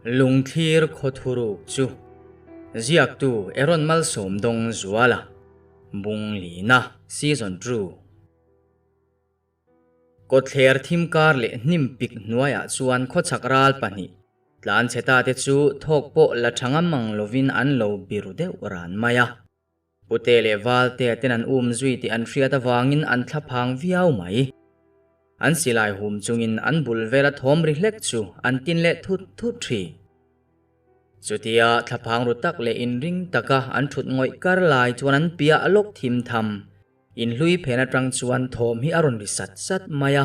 Lungthlir khawthuruk chu ziaktu Aaron Malsawmdawng Zuala, Bung Lina, Season ii. Kawtthler thim kar leh hnim pik hnuaiah chuan khawchhak ral pahnih tlanchhe ta te chu thawk pawh la tha ngam ang lovin an lo biru deuh ran mai a. Pute leh Valtea ten an um zui tih an hriat avangin an thlaphang viau mai. An silai hum chungin an bul vela thawm ri hlek chu an tin leh thut thut thin. Chutia thlaphang ru tak leh inring taka an thut ngawih kar lai chuan an piah lawk thim tham. Inhlui phen atang chuan thawm hi a rawn ri sat sat mai a.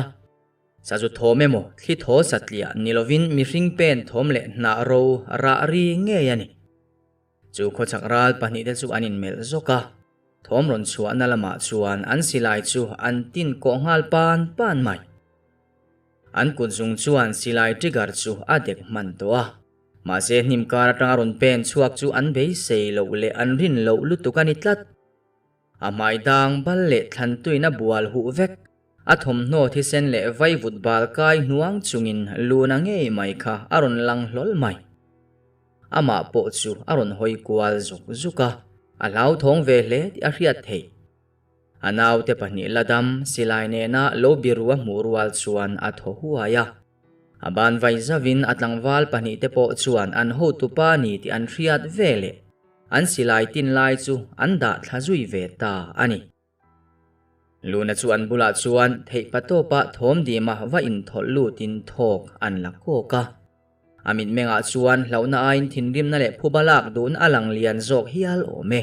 Sazu thawm emaw thli thaw satliah ni lovin mihring pen thawm leh hnah ro rah ri ngei a ni. Chu khawchhak ral pahnihte chu an inmelh zawk a, thawm rawn chhuahna lamah chuan an silai chu an tin kawh nghal pan pan mai. An kut zung chuan silai trigger chu a dek hman tawh a, mahse hnim kar atanga rawn pen chhuak chu an beisei loh leh an rin loh lutuk a ni tlat. A hmai dang bal leh thlan tuina bual huh vek, a thawmhnaw thisen leh vaivut bal kai hnuang chungin luna ngei mai kha a rawn lang hlawl mai. Amah pawh chu a rawn hawi kual zuk zuk a, a hlauthawng ve hle tih a hriat theih. A naute pahnih la dam silai nena lo biru a hmuh rual chuan a thaw huai a. A ban vai zavin a tlangval pahnihte pawh chuan an hotupa ni tih an hriat ve leh an silai tin lai chu an dah thla zui ve ta a ni. Luna chu an bulah chuan theihpa tawpa thawm dima va inthawlh lutin thawk an la kawk a. A mitmengah chuan hlauhna aiin thinrimna leh phuba lak duhna a lang lian zawk hial awm e.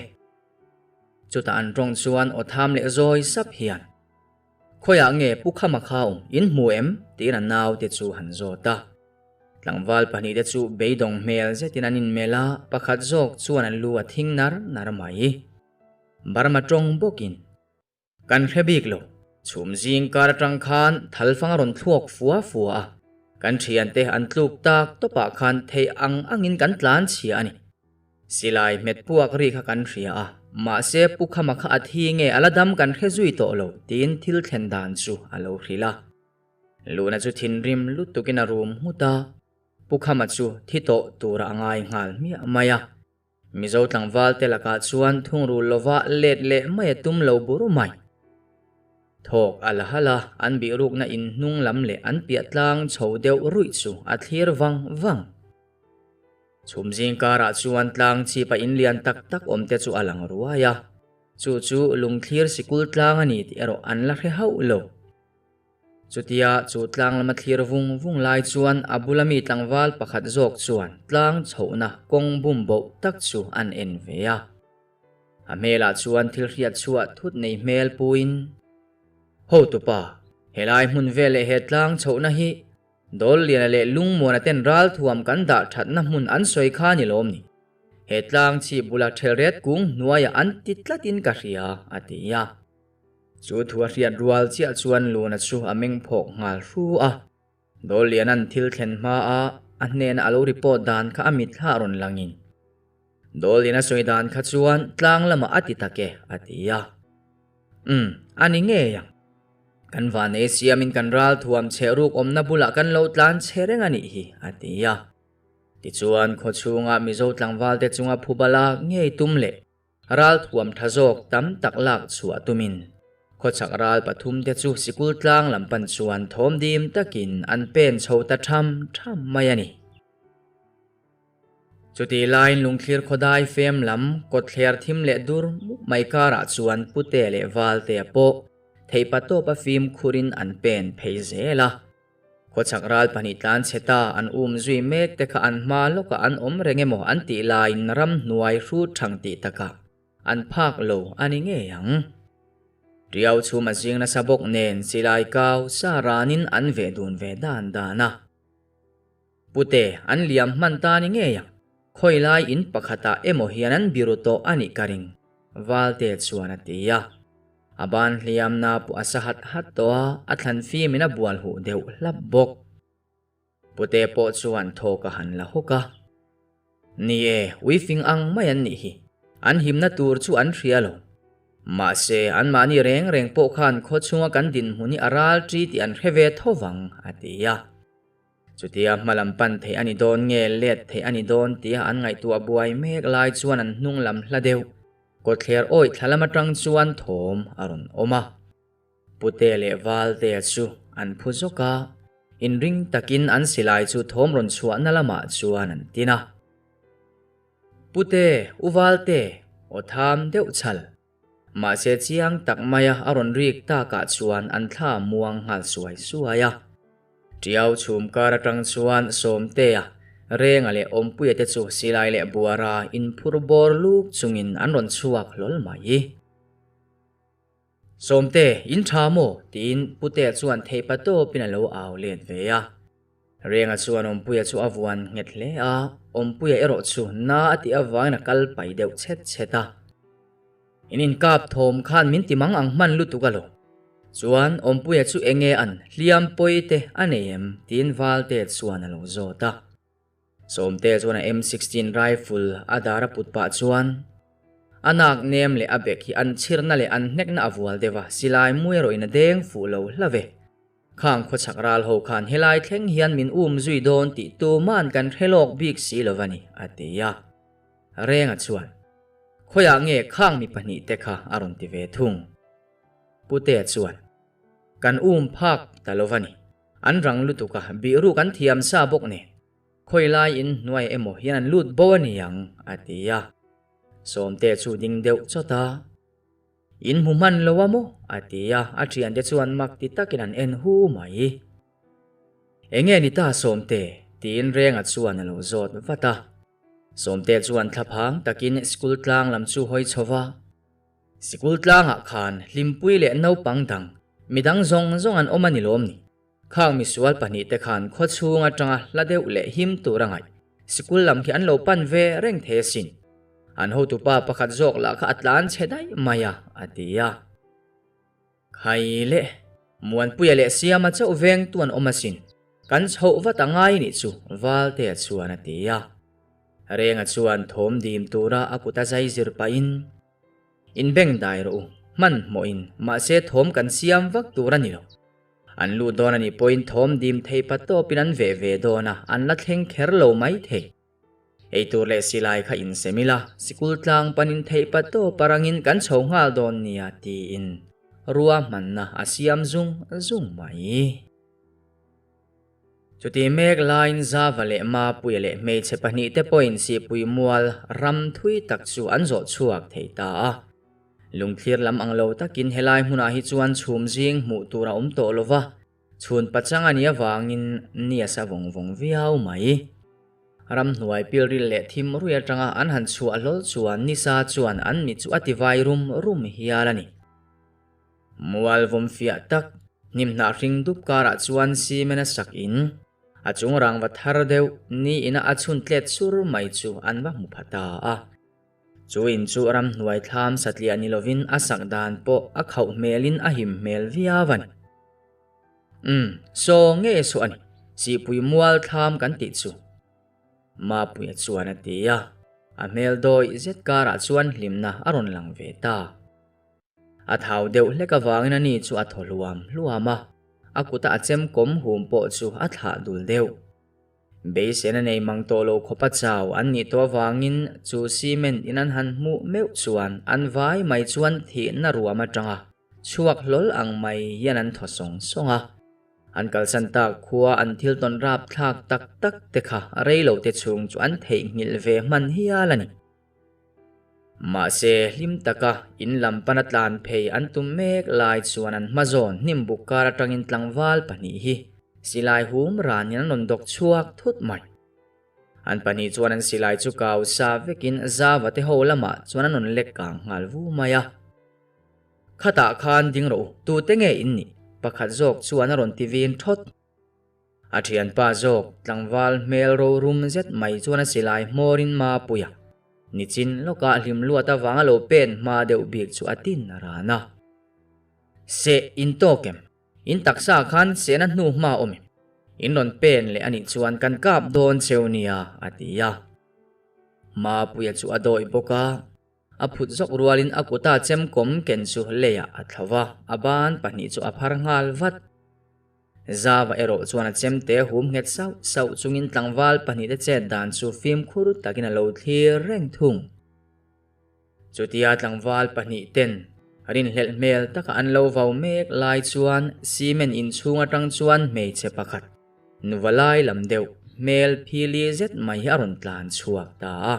Chutah an tawng chuan aw tham leh zawi sap hian, Khawiah nge Pu Khama kha awm, in hmu em? tiin a naute chu han zawt a. Tlangval pahnihte chu beidawng hmel zetin an inmelh a, pakhat zawk chuan an lu a thing nar nar mai. Burma tawng bawkin kan hre bik lo. Chhum zing kar atang khan thalfang a rawn thluak fua fua a, kan thiante an tluk tak tawpah khan theih ang angin kan tlan chhia a ni. Silai hmet puak ri kha kan hria a, mahse Pu Khama kha a thi nge a la dam kan hre zui tawh lo tiin thil thlen dan chu a lo hrilh a. Luna chu thinrim lutukin a rum nghut a, Pu Khama chu thi tawh tura a ngai nghal hmiah mai a. Mizo tlangval te lakah chuan thungrul lova let leh mai a tum lo bur mai. Thawk a la halh a, an bihrukna in hnung lam leh an piah tlang chho deuh ruih chu a thlir vang vang. Chhum zing karah chuan tlang chhipa in lian tak tak awm te chu a lang ruai a, chu chu lungthlir sikul tlang a ni tih erawh an la hre hauh lo. Chutia chu tlang lama thlir vung vung lai chuan a bula mi tlangval pakhat zawk chuan tlang chhohna kawng bum boh tak chu an en ve a. A hmelah chuan thil hriat chhuah thut nei hmel puiin, Hotupa, helai hmun vel leh he tlang chhohna hi Dawlliana leh Lungmuana ten ralthuam kan dah thatna hmun an sawi kha ni lawm ni? He tlang chhip bula thelret kung hnuaiah an ti tlatin ka hria, a ti a. Chu thu a hriat rual chiah chuan Luna chu a meng phawk nghal hru a. Dawlliana'n thil thlen hma a a hnena a lo report dan kha a mitthla rawn langin, Dawlliana sawi dan kha chuan tlang lamah a ti tak e, a ti a. Umm, a ni ngei ang. Kan vanei siamin kan ralthuam chhe ruk awmna bulah kan lo tlan chhe reng a nih hi, a ti a. Tichuan khawchhunga Mizo tlangvalte chunga phuba lak ngei tum leh Ralthuam tha zawk tam tak lak chhuah tumin khawchhak ral pathum te chu sikul tlang lam pan chuan thawm dim takin an pen chho ta tham tham mai a ni. Chutih laiin lungthlir khawdai fem lam kawtthler thim leh dur mup mai karah chuan Pute leh Valtea pawh theihpa tawpa fimkhurin an pen phei zel a. Khawchhak ral pahnih tlan chhe ta an um zui mek te kha an hma lawkah an awm reng emaw an tih laiin ramhnuai hrut thang tih takah an phak lo a ni ngei ang. Riau chhum a zing nasa bawk nen silai kau sa ranin an veh dun ve dan dan a. Pute an liam hman ta ni ngei ang. Khawilai in pakhatah emaw hian an biru tawh a nih ka ring, Valte chuan a ti a. A ban hliamna pawh a sa hat hat tawh a, a thlan fimin a bual huh deuh hlap bawk. Pute pawh chuan thawk a han la hawk a. Ni e, uifing ang mai an nih hi. An himna tur chu an hria lo. Mahse, anmahni reng reng pawh khan khaw chhunga kan dinhmun hi a ral ṭi tih an hre ve tho vang, a ti a. Chutia hma lam pan theih a ni dawn nge let theih a ni dawn tia an ngaihtuah buai mek lai chuan an hnung lam hla deuh kawtthler awih thla lam atang chuan thawm a rawn awm a. Pute leh Valtea chu an phu zawk a, inring takin an silai chu thawm rawn chhuahna lamah chuan an tin a. Pute, U Valte, aw tham deuh chhal. Mahse chiang tak maia a rawn rik takah chuan an thla muang nghal suai suai a. Tiau chhum kar atang chuan Sawmtea, Renga leh Awmpuia te chu silai leh buara inphur bawr luk chungin an rawn chhuak hlawl mai. Sawmte, in tha maw? tiin Putea chuan theihpa tawpin a lo au let ve a. Renga chuan Awmpuia chu a vuan nghet hle a, Awmpuia erawh chu na a tih avangin a kal pai deuh chhet chhet a. In inkap thawm khan min ti mang ang hman lutuk a lo. Chuan Awmpuia chu enge an hliam pawi te a nei em? tiin Valte chuan a lo zawt a. Sawmte chuan a M 16 rifle a dar a put pah chuan a nak nem leh a bek hi an chhirna leh an hnekna a vual deuh a, silai mu erawhin a deng fuh lo hla ve. Khang khawchhak ral ho khan helai thleng hian min um zui dawn tih tuman kan hre lawk bik si lo a ni, a ti a. Renga chuan, Khawiah nge khang mi pahnihte kha a rawn ti ve thung. Putea chuan, Kan um phak ta lo a ni. An rang lutuk a, bihruk an thiam sa bawk nen. Khawilai in hnuai emaw hian an lut bo a ni ang, a ti a. Sawmte chu ding deuh chawt a. In hmu hman lo a maw? a ti a, a thiante chuan mak ti takin an en hu mai. Enge ni ta Sawmte? tiin Renga chuan a lo zawt vat a. Sawmte chuan thlaphang takin school tlang lam chu hawi chho va. Sikul tlangah khan hlimpui leh naupang dang, midang zawng zawng an awm a ni lawm ni? Khang misual pahnihte khan khaw chhung atanga hla deuh leh him tur a ngaih. Sikul lam khi an lo pan ve reng thei asin. An hotupa pakhat zawk lah kha a tlan chhe daih mai a, a ti a. Khai le, Muanpuia leh Siama chauh vengtu an awm asin. Kan chhoh vat a ngai nih chu, Valtea chuan a ti a. Renga chuan thawm dim tura a kut a zai zir pahin, Inbeng dai rawh u, hmanhmawhin, mahse thawm kan siam vak tur a ni lo. An lut dawn a nih pawhin thawm dim thei pa tawpin an veh ve dawn a, an la thleng kher lo mai thei. Eitur leh silai kha insem ila, sikul tlang panin theih pa tawp a rangin kan chho nghal dawn nia tiin ruahmanna a siam zung zung mai. Chuti mek laiin Zava leh Mapuia leh hmeichhe pahnihte pawhin Sihpui mual ram thui tak chu an zawh chhuak thei ta a. Lungthlir lam ang lo takin helai hmunah hi chuan chhum zing hmuh tur a awm tawh lo va, chhun pachang a nih avangin ni a sa vawng vawng viau mai. Ramhnuai pilril leh thim rui atanga an han chhuah hlawl chuan nisa chuan an mit chu a tivai rum rum hial a ni. Mual vawm fiah tak, hnimhnah hring dup karah chuan cement a sak in, a chung rangva thar deuh ni ina a chhun tlet sur mai chu an va hmu pha ta a. Chu in chu ramhnuai thlam satliah ni lovin a sak dan pawh a khauh hmelin a him hmel viau a ni. Umm, saw nge saw a ni, Sihpui mual thlam kan tih chu. Mapuia chuan a ti a, a hmel dawih zet karah chuan hlimna a rawn lang ve ta. A thau deuh hlek avangin ani chu a thaw hluam hluam a, a kuta a chem kawm hum pawh chu a thlah dul deuh. Beisena nei mang tawh lo khawp a chau an nih tawh avangin chu cement in an han hmuh meuh chuan an vai mai chuan thihna ruam atanga chhuak hlawl ang mai hian an thaw sawng sawng a. An kalsan tak khua an thil tawn rap thlak tak tak te kha rei lo te chhung chu an theihnghilh ve hman hial a ni. Mahse, hlim taka in lam pana tlan phei an tum mek lai chuan an hma zawn hnim buk kar atangin tlangval pahnih hi silai hum ranin an rawn dawk chhuak thut mai. An pahnih chuan an silai chu kau sa vekin Zava te ho lamah chuan an rawn lek kang nghal vu mai a. Khatah khan ding rawh u, tute nge in nih? Pakhat zawk chuan a rawn ti vin thawt. A thianpa zawk tlangval hmel rorum zet mai chuan a silai hmawrin Mapuia nichin lawkah hlim luat avanga lo pen hma deuh bik chu a tin a ran a. Seh in tawk em? In taksa khan sehna hnu hma awm em? In rawn pen leh anih chuan kan kap dawn cheu nia, a ti a. Mapuia chu a dawih bawk a. A phut zawk rualin a kuta chemkawm ken chu leiah a thlo va, a ban pahnih chu a phar nghal vat. Zava erawh chuan a chemte hum nghet sauh sauh chungin tlangval pahnihte chet dan chu fimkhur takin a lo thlir reng thung. Chutia tlangval pahnihten rinhlelh hmel taka an lo vau mek lai chuan cement inchhung atang chuan hmeichhe pakhat nuva lai lam deuh hmel phili zet mai hi a rawn tlan chhuak ta a.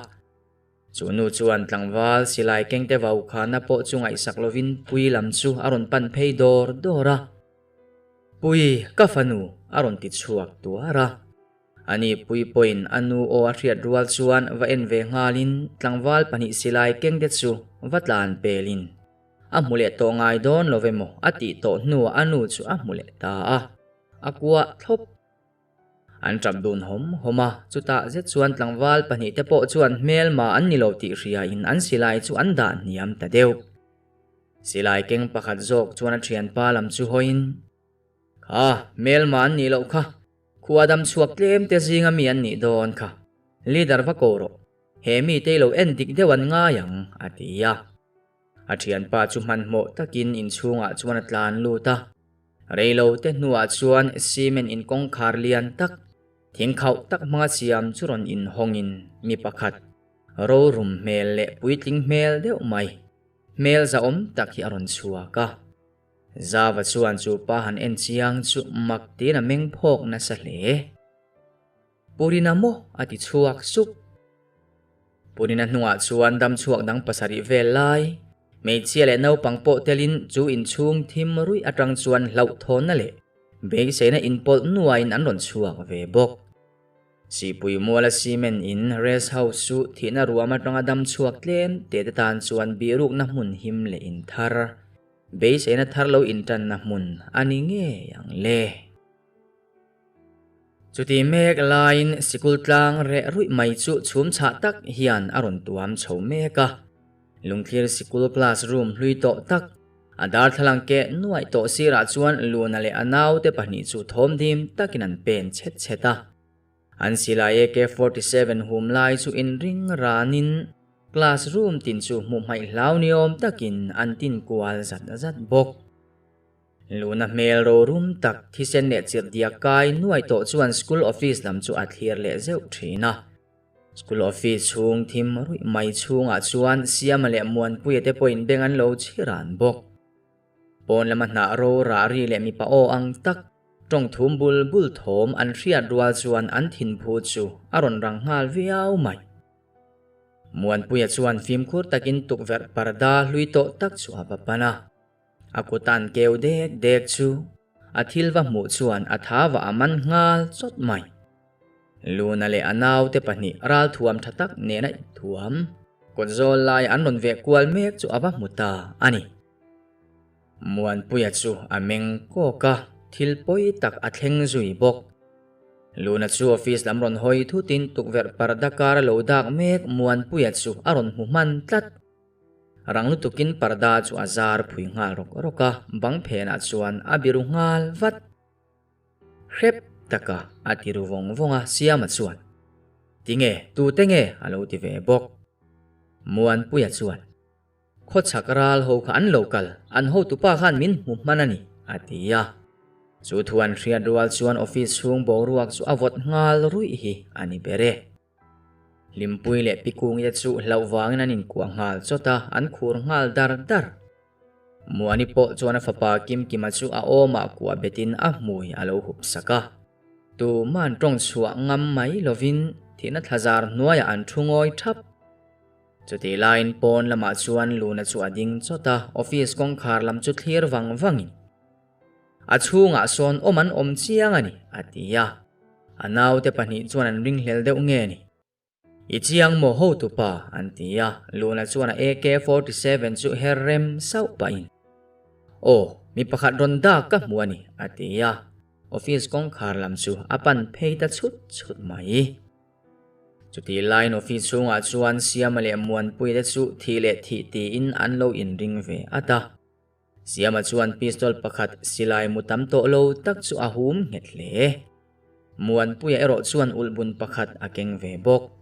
Chu nu chuan tlangval silai kengte vau khana pawh chu ngaihsak lovin pui lam chu a rawn pan phei dawr dawr a. Pui, ka fanu! a rawn ti chhuak tuar a. Ani pui pawhin a nu aw a hriat rual chuan va en ve nghalin tlangval pahnih silai kengte chu va tlan pelin a hmu leh tawh ngai dawn lo ve maw a tih tawh hnuah a nu chu a hmu leh ta a, a kuah thlawp. An tap dun hawm hawm a, chutah zet chuan tlangval pahnihte pawh chuan hmelma an ni lo tih hriain an silai chu an dah hniam ta deuh. Silai keng pakhat zawk chuan a thianpa lam chu hawiin, Kha, hmelma an nih loh kha, khua dam chhuak tlem te zinga mi an nih dawn kha, leader va ko rawh, he mite i lo en dik deuh an ngai ang, a ti a. A thianpa chu hmanhmawh takin inchhungah chuan a tlan lut a. Reilo te hnuah chuan cement in kawngkhar lian tak, thing khauh tak hmanga siam chu rawn inhawngin mi pakhat, rorum hmel leh puitling hmel deuh mai, hmel zahawm tak hi a rawn chhuak a. Zava chuan chu pa han en chiang chu mak tiin a meng phawk nasa hle. Purina maw? a ti chhuak sup. Purina hnungah chuan dam chhuak dang pasarih vel lai, hmeichhia leh naupang pawh telin chu inchhung thim ruih atang chuan hlauhthawnna leh beiseina inpawlh nuaiin an rawn chhuak ve bawk. Sihpui muala cement in rest house chu thihna ruam atanga dam chhuak tlem te te tan chuan bihrukna hmun him leh inthar, beiseina thar lo intanna hmun a ni ngei ang le. Chuti mek laiin sikul tlang reh ruih mai chu chhum chhah tak hian a rawn tuam chho mek a. Lungthlir sikul class room hlui tawh tak, a darthlalang keh nuaih tawh sirah chuan Luna leh a naute pahnih chu thawm dim takin an pen chhet chhet a. An silai AK-47 hum lai chu inring ranin class room tin chu hmuh hmaih hlau ni awm takin an tin kual zat zat bawk. Luna hmel rorum tak thisen leh chirhdiak kai nuai tawh chuan school office lam chu a thlir leh zeuh thin a. School office chhung thim ruih mai chhungah chuan Siama leh Muanpuia te pawhin beng an lo chhi ran bawk. Pawn lama hnah ro rah ri leh mipa aw ang tak tawng thum bul bul thawm an hriat rual chuan an thinphu chu a rawn rang nghal viau mai. Muanpuia chuan fimkhur takin tukverh parda hlui tawh tak chu a va pan a. A kutan keu dek dek chu a thil va hmuh chuan a tha va a man nghal chawt mai. Luna leh a naute pahnih ralthuam tha tak nena inthuam kawt zawl lai an rawn veh kual mek chu a va hmu ta a ni. Muanpuia chu a meng kawk a, thil pawi tak a thleng zui bawk. Luna chu office lam rawn hawi thutin tukverh parda kar a lo dak mek Muanpuia chu a rawn hmu hman tlat. Rang lutukin parda chu a zar phui nghal rawk rawk a, bang phenah chuan a biru nghal vat. Hrep taka a ti ru vawng vawng a, Siama chuan, Tinge, tute nge? a lo ti ve bawk. Muanpuia chuan, Khawchhak ral ho kha an lo kal, an hotupa khan min hmu hman a ni, a ti a. Chu thu an hriat rual chuan office chhung boruak chu a vawt nghal ruih hi a ni ber e. Hlimpui leh Pikungte chu hlauh vangin an inkuah nghal chawt a, an khur nghal dar dar. Muani pawh chuan a fapa Kimkima chu a awmah kuah betin a hmui a lo hup sak a. Tuman tawng chhuah ngam mai lovin thihna thlazar hnuaiah an thu ngawi thap. Chutih laiin pawn lamah chuan Luna chu a ding chawt a, office kawngkhar lam chu thlir vang vangin. A chhungah sawn awm an awm chiang a ni, a ti a. A naute pahnih chuan an ringhlel deuh nge ni? I chiang maw hotupa? an ti a. Luna chuan a AK-47 chu her rem sauh pahin, Aw, mi pakhat rawn dak ka hmu a ni, a ti a. Office kawngkhar lam chu a pan phei ta chhut chhut mai. Chutih laiin office chhungah chuan Siama leh Muanpuia te chu thih leh thih tiin an lo inring ve at a. Siama chuan pistol pakhat silai mu tam tawh lo tak chu a hum nghet hle. Muanpuia erawh chuan ulhbun pakhat a keng ve bawk.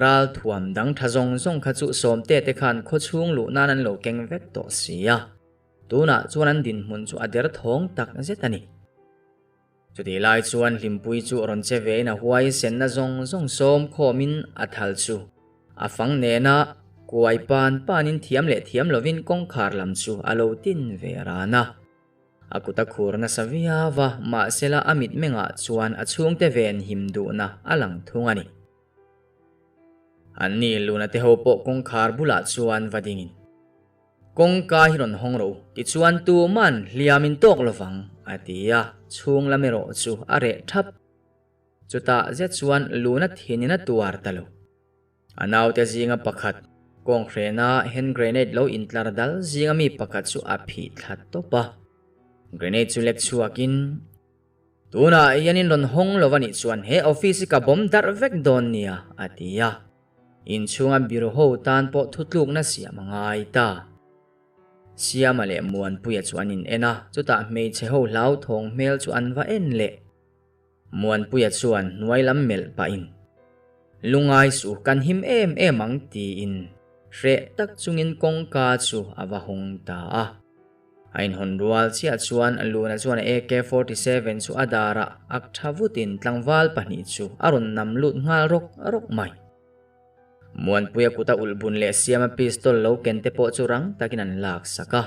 Ral thuam dang tha zawng zawng kha chu Sawmte te khan khawchhung luh nan an lo keng vek tawh si a. Tunah chuan an dinhmun chu a derthawng tak zet a ni. Chutih lai chuan Hlimpuii chu rawn che vein a huai senna zawng zawng sawm khawmin a thal chu a fang nena kuai pan panin thiam leh thiam lovin kawngkhar lam chu a lo tin ve ran a. A kut a khur nasa viau a, mahsela a mitmengah chuan a chhungte ven him duhna a lang thung a ni. Anni luna te ho pawh kawngkhar bulah chuan va dingin, Kawngka hi rawn hawng rawh u, tichuan tuman hliam in tawk lovang, a ti a, chhung lam erawh chu a reh thap. Chutah zet chuan luna thinin a tuar ta lo. A naute zinga pakhat, kawnghrena hand grenade lo intlar dal zinga mi pakhat chu a phih thla tawp a. Grenade chu lek chhuakin, Tunah hian in rawn hawng lo a nih chuan he office hi ka bawm darh vek dawn nia, a ti a. Inchhunga biro ho tan pawh thutlukna siam a ngai ta. Siama leh Muanpuia chu an in en a, chutah hmeichhe ho hlauthawng hmel chu an va en leh. Muanpuia chuan hnuai lam melh pahin, Lungai suh, kan him em em ang tiin hreh tak chungin kawngka chu a va hawng ta a. A inhawn rual chiah chuan Luna chuan a AK 47 chu a darah ak tha vutin tlangval pahnih chu a rawn nam lut nghal rawk rawk mai. Muanpuia kuta ulh bun leh siama pistol lo ken te pawh chu rang takin an lak sak a.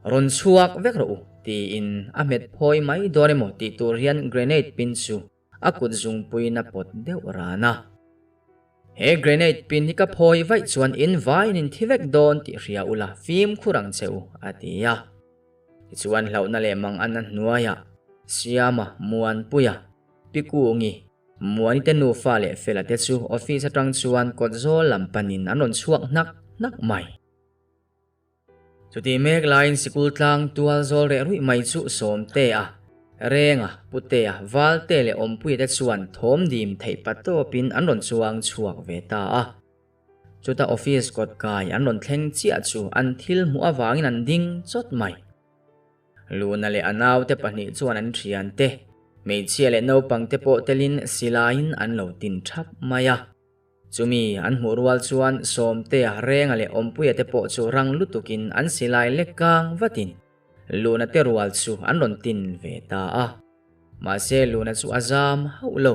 Rawn chhuak vek rawh u tiin a hmet phawi mai dawn emaw tih tur hian grenade pin chu A kut zungpuiin a pawt deuh ran a. He grenade pin hi ka phawi vaih chuan in vaiin in thi vek dawn tih hria ula fimkhur ang che u, a ti a. Tichuan hlauhna leh mang an a hnuaiah Siama, Muanpuia, Pikungi, Muani te nufa leh Fela te chu office atang chuan kawt zawl lam panin an rawn chhuak hnak hnak mai. Chutih mek laiin sikul tlang tual zawl reh ruih mai chu Sawmtea, Renga, Putea, Valte leh Awmpuia te chuan thawm dim theih pa tawpin an rawn chuang chhuak ve ta a. Chuta office kawt kai an rawn thleng chiah chu an thil hmuh avangin an ding chawt mai. Luna leh a naute pahnih chuan an thiante, hmeichhia leh naupangte pawh telin silaiin an lo tin thap mai a. Chumi an hmuh rual chuan Sawmtea, Renga leh Awmpuia te pawh chu rang lutukin an silai lek kang vatin Luna te rual chu an rawn tin ve ta a. Mahse Luna chu a zam hauh lo.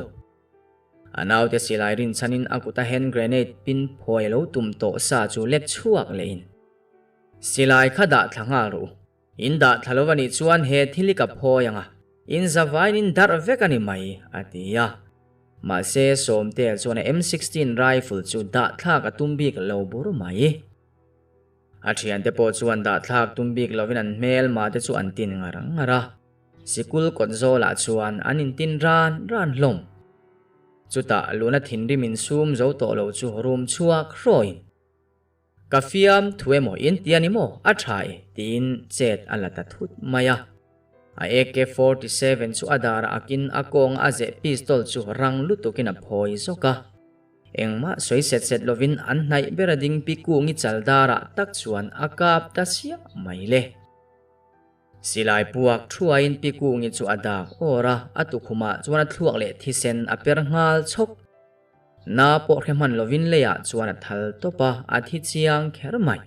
A naute silai rinchhanin a kuta hand grenade pin phawi a lo tum tawh sa chu lek chhuak lehin, Silai kha dah thla nghal rawh u. In dah thla lo a nih chuan he thil hi ka phawi ang a, in zavaiin in darh vek a ni mai, a ti a. Mahse, Sawmtea chuan a M 16 rifle chu dah thlak a tum bik lo bur mai. A thiante pawh chuan dah thlak tum bik lovin an hmelma te chu an tin ngar ngar a. Sikul kawt zawlah chuan an intin ran ran hlawm. Chutah luna thinrim insum zo tawh lo chu rum chhuak hrawiin. Ka fiam thu emaw in ti a ni maw? A tha e, tiin chet a la ta thut mai a. A AK 47 chu a darah akin a kawnga a zeh pistol chu rang lutukin a phawi zawk a. Engmah sawi set set lovin an hnaih ber a ding pi kungi chal darah tak chuan a kap ta siah mai le. Silai puak thuaiin pi kungi chu a dak awr a, a tukhumah chuan a thluak leh thisen a per nghal chhawk. Na pawh hre hman lovin leiah chuan a thal tawp a, a thi chiang kher mai.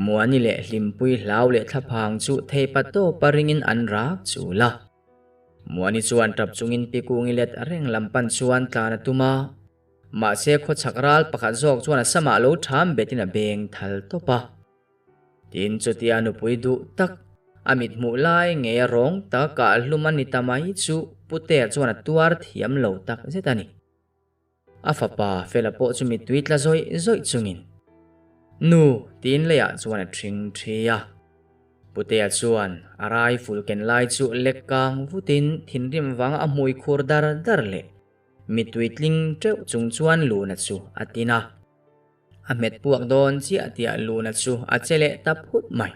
Muani leh Hlimpui hlau leh thlaphang chu theipa tawpa ringin an rak chul a. Muani chuan tap chungin pi kungi let reng lam pan chuan tlan a tum a. Mahse khawchhak ral pakhat zawk chuan a samah lo ṭham betin a beng thal tawp a. Tin, chutia nupui duh tak, a mit hmuh lai ngei a rawng tak ah hlum a ni ta mai chu Putea chuan a tuar thiam lo tak zet a ni. A fapa Fela pawh chu mittui tla zawih zawih chungin, Nu, tiin leiah chuan a ṭhing ṭhi a. Putea chuan a rifle ken lai chu lek kang vutin thinrim vanga a hmui khur dar dar leh mittui tling ṭeuh chung chuan Luna chu a tin a. A hmet puak dawn chiah tiah Luna chu a che leh ta phut mai.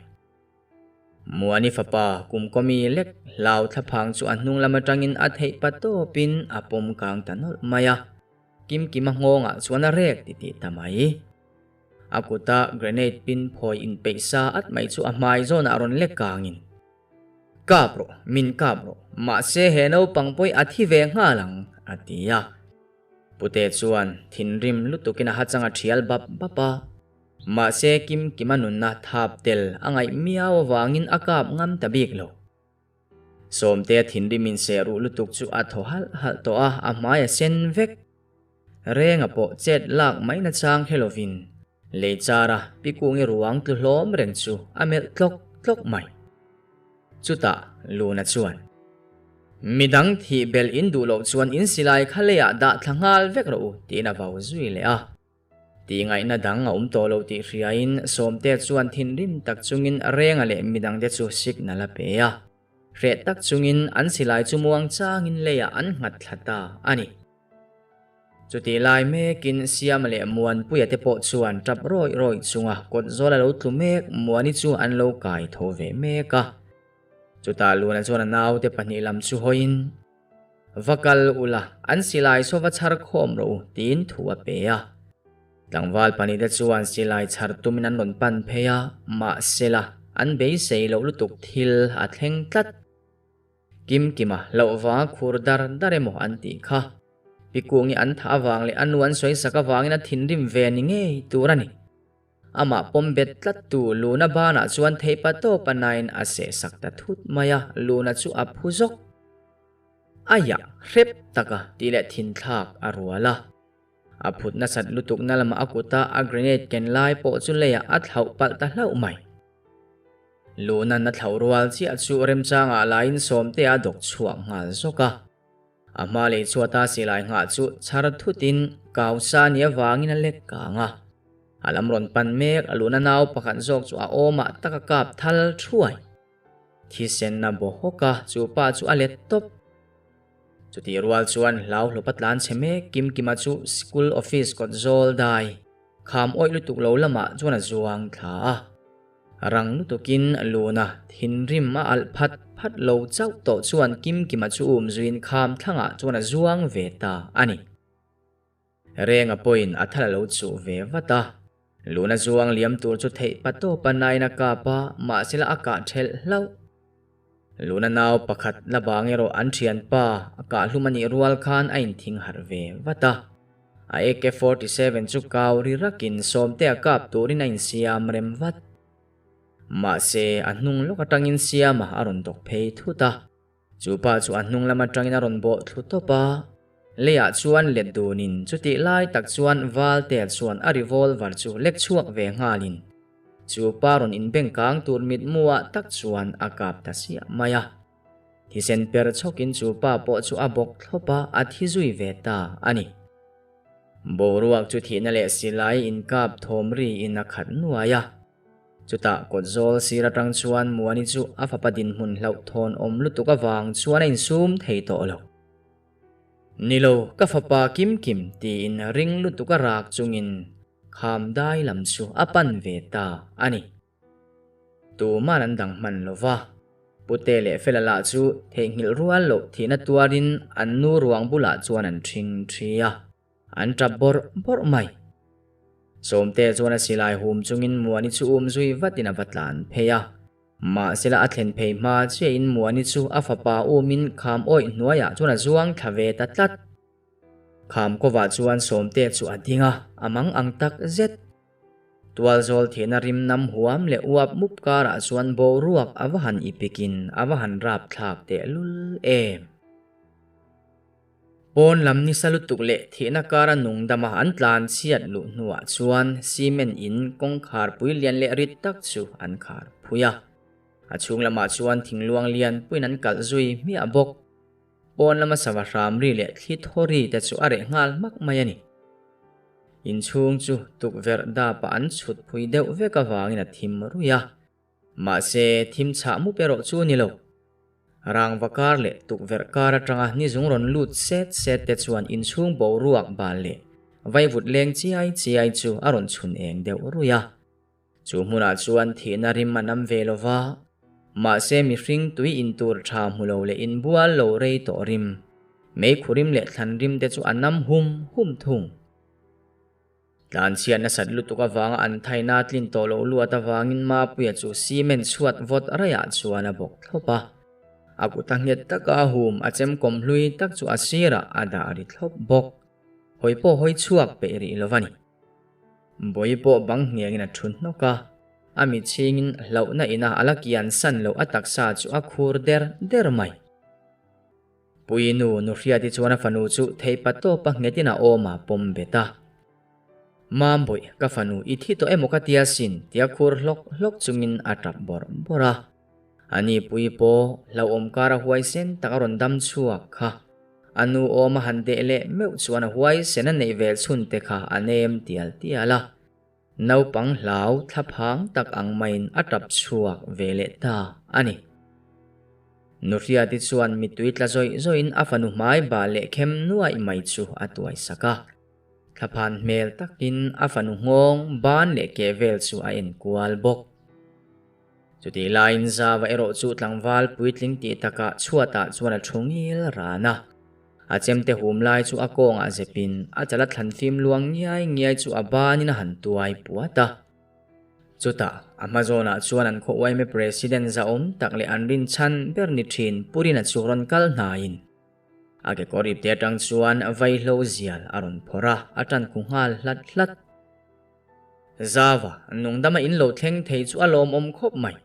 Muani fapa kum kawmi lek hlau thlaphang chu a hnung lam atangin a theih pa tawpin a pawm kang ta nawlh mai a, Kimkima nghawngah chuan a rek titih ta mai. A kuta grenade pin phawi inpeih sa at mai chu a hmai zawnah a rawn lek kangin, Kap rawh, min kap rawh, mahse he naupang pawih a thi ve nghal ang, a ti a. Pute chuan thinrim lutukin a hachang a thial bap bap a, mahse Kimkima nunna thap tel a ngaih miau avangin a kap ngam ta bik lo. Sawmtea thinrim inseh ruh lutuk chu a thaw halh halh tawh a, a hmai a sen vek. Renga pawh chet lak mai nachang hre lovin lei chara Pikungi ruang tlu hlawm reng chu a melh tlawk tlawk mai. Chutah Luna chuan, Midang thih belh in duh loh chuan in silai kha leiah dah thla nghal vek rawh u, tiin a vau zui leh a. Tih ngaihna dang a awm tawh lo tih hriain Sawmtea chuan thinrim tak chungin Renga leh midangte chu signal a pe a. Hreh tak chungin an silai chu muang changin leiah an nghat thla ta a ni. Chutih lai mekin Siama leh Muanpuia te pawh chuan tap rawih rawih chunga kawt zawl a lo tlu mek Muani chu an lo kai tho ve mek a. Chutah Luna chuan a naute pahnih lam chu hawiin. Va kal ula, an silai saw va chhar khawm rawh u, tiin thu a pe a. Tlangval pahnihte chuan silai chhar tumin an rawn pan phei a, mahsela an beisei loh lutuk thil a thleng tlat. Kimkima hlauhva khur dar dar emaw an tih kha. Pikungi an thah avang leh a nu an sawi sak avangin a thinrim ve ni ngei tur a ni. Amah pawm bet tlat tu Luna banah chuan theihpa tawp a nain a seh sak ta thut mai a, Luna chu a phu zawk. A yah hrep tak a tih leh thinthlak a rual a. A phut nasat lutuk na lamah a kuta a grenade ken lai pawh chu leiah a thlauh palh ta hlauh mai. Luna'n a thlauh rual chiah chu remchangah laiin Sawmtea a dawk chhuak nghal zawk a. A hma lei chhuata silai nghah chu chhar thutin kau sa ni avangin a lek kang a. A lam rawn pan mek a luna nau pakhat zawk chu a awmah tak a kap thal thuai. Thisen a baw hawk a, chu pa chu a let tawp. Chutih rual chuan hlau hlawp a tlan chhe mek Kimkima chu school office kawt zawl dai kham awih lutuk lo lamah chuan a zuang thla a. Rang lutukin luna thinrim a alh phat phat lo chauh tawh chuan Kimkima chu um zuiin kham thlangah chuan a zuang ve ta a ni. Renga pawhin a thal a lo chuh ve vat a. Luna zuang liam tur chu theih pa tawp a nain a kap a, mahsela a kah ṭhelh hlauh. Luna nau pakhat la bang erawh an ṭhianpa a kah hlum a nih rual khan a inthing harh ve vat a. A AK-47 chu kau ri rakin Sawmtea kap turin a insiam rem vat. Mahse, a hnung lawk atangin Siama a rawn dawk phei thut a. Chu pa chu a hnung lam atangin a rawn bawh thlu tawp a. Leiah chuan let dunin chutih lai tak chuan Valtea chuan a revolver chu lek chhuak ve nghalin chu pa rawn inbeng kang tur mitmuah tak chuan a kap ta siah mai a. Thisen per chhawkin chu pa pawh chu a bawk thlawp a, a thi zui ve ta a ni. Boruak chu thihna leh silai inkap thawm riin a khat nuai a. Chutah kawt zawl sir atang chuan Muani chu a fapa dinhmun hlauhthawn awm lutuk avang chuan a insum thei tawh lo. Ni lo, ka fapa Kimkim tiin ring lutuk a rak chungin kham dai lam chu a pan ve ta a ni. Tuman an dang hman lo va. Pute leh Fela lah chu theihnghilh rual loh thihna tuarin an nu ruang bulah chuan an ṭhing ṭhi a, an ṭap bawrh bawrh mai. Sawmte chuan a silai hum chungin Muani chu um zui vatin a va tlan phei a. Mahsela a thlen phei hma chiahin Muani chu a fapa umin kham awih hnuaiah chuan a zuang thla ve ta tlat. Kham kawvah chuan Sawmte chu a ding a, a mang ang tak zet. Tualzawl thihna rim nam huam leh uap mup karah chuan boruak a va han ipikin a va han rap thlak tehlul em. Pawn lam nisa lutuk leh thihna kara nungdama an tlan chhiat luh hnuah chuan cement in kawngkhar pui lian leh rit tak chu an khar phui a. A chhung lamah chuan thingluang lian puiin an kalh zui hmiah bawk. Pawn lama sava hram ri leh thli thaw ri te chu a reh nghal hmak mai a ni. Inchhung chu tukverh dapah an chhut phui deuh vek avangin a thim ruih a, mahse thim chhah mup erawh chu a ni lo. Rangva kar leh tukverh kar atanga nizung rawn lut set set te chuan inchhung boruak bal leh vaivut leng chiai chiai chu a rawn chhun eng deuh ruih a. Chu hmunah chuan thihna rim a nam ve lo va, mahse mihring tui in tur tha hmu lo leh inbual lo rei tawh rim, meikhu rim leh thlan rim te chu a nam hum hum thung. Tlanchhiat nasat lutuk avanga an thaina tlin tawh loh luat avangin Mapuia chu cement chhuat vawt raiah chuan a bawk thlawp a. A kut a nghet taka a hum a chemkawm hlui tak chu a sirah a dah ri thlawp bawk. Hawi pawh hawi chhuak peih rih lo va ni. Bawi pawh bang hniangin a thu hnawk a, a mitchhingin hlauhna ina a la kian san loh a taksa chu a khur der der mai. Pui nu Nuhriati chuan a fanu chu theihpa tawpa nghetin a awm a pawm bet a. Mambawih, ka fanu i thi tawh emaw ka tia sin tia khur hlawk hlawk chungin a tap bawrh bawrh a. Ani pui pawh hlauhawm kar a huaisen tak a rawn dam chhuak kha. A nu awm a han deh leh meuh chuan a huaisen a neih vel chhun te kha a nem tial tial a. Naupang hlau thlaphang tak ang maiin a tap chhuak ve leh ta a ni. Nuhriati chuan mittui tla zawih zawihin a fanu hmai bah leh khem nuaih mai chu a tuai sak a. Thlaphan hmel takin a fanu nghawng ban leh keh vel chu a en kual bawk. Chutih laiin Zava erawh chu tlangval puitling tih takah chhuatah chuan a thu ngil ran a. A chemte hum lai chu a kawngah zepin a chala thlan fim luang ngiai ngiai chu a banin a han tuai puat a. Chutah a hma zawnah chuan an khaw uaime President zahawm tak leh an rinchhan ber ni thin Purina chu rawn kal hnaiin A kekawr ipte atang chuan vaihlo zial a rawn phawrh a, a tan khu nghal hlat hlat. Zava, nungdama in lo thleng thei chu a lawmawm khawp mai.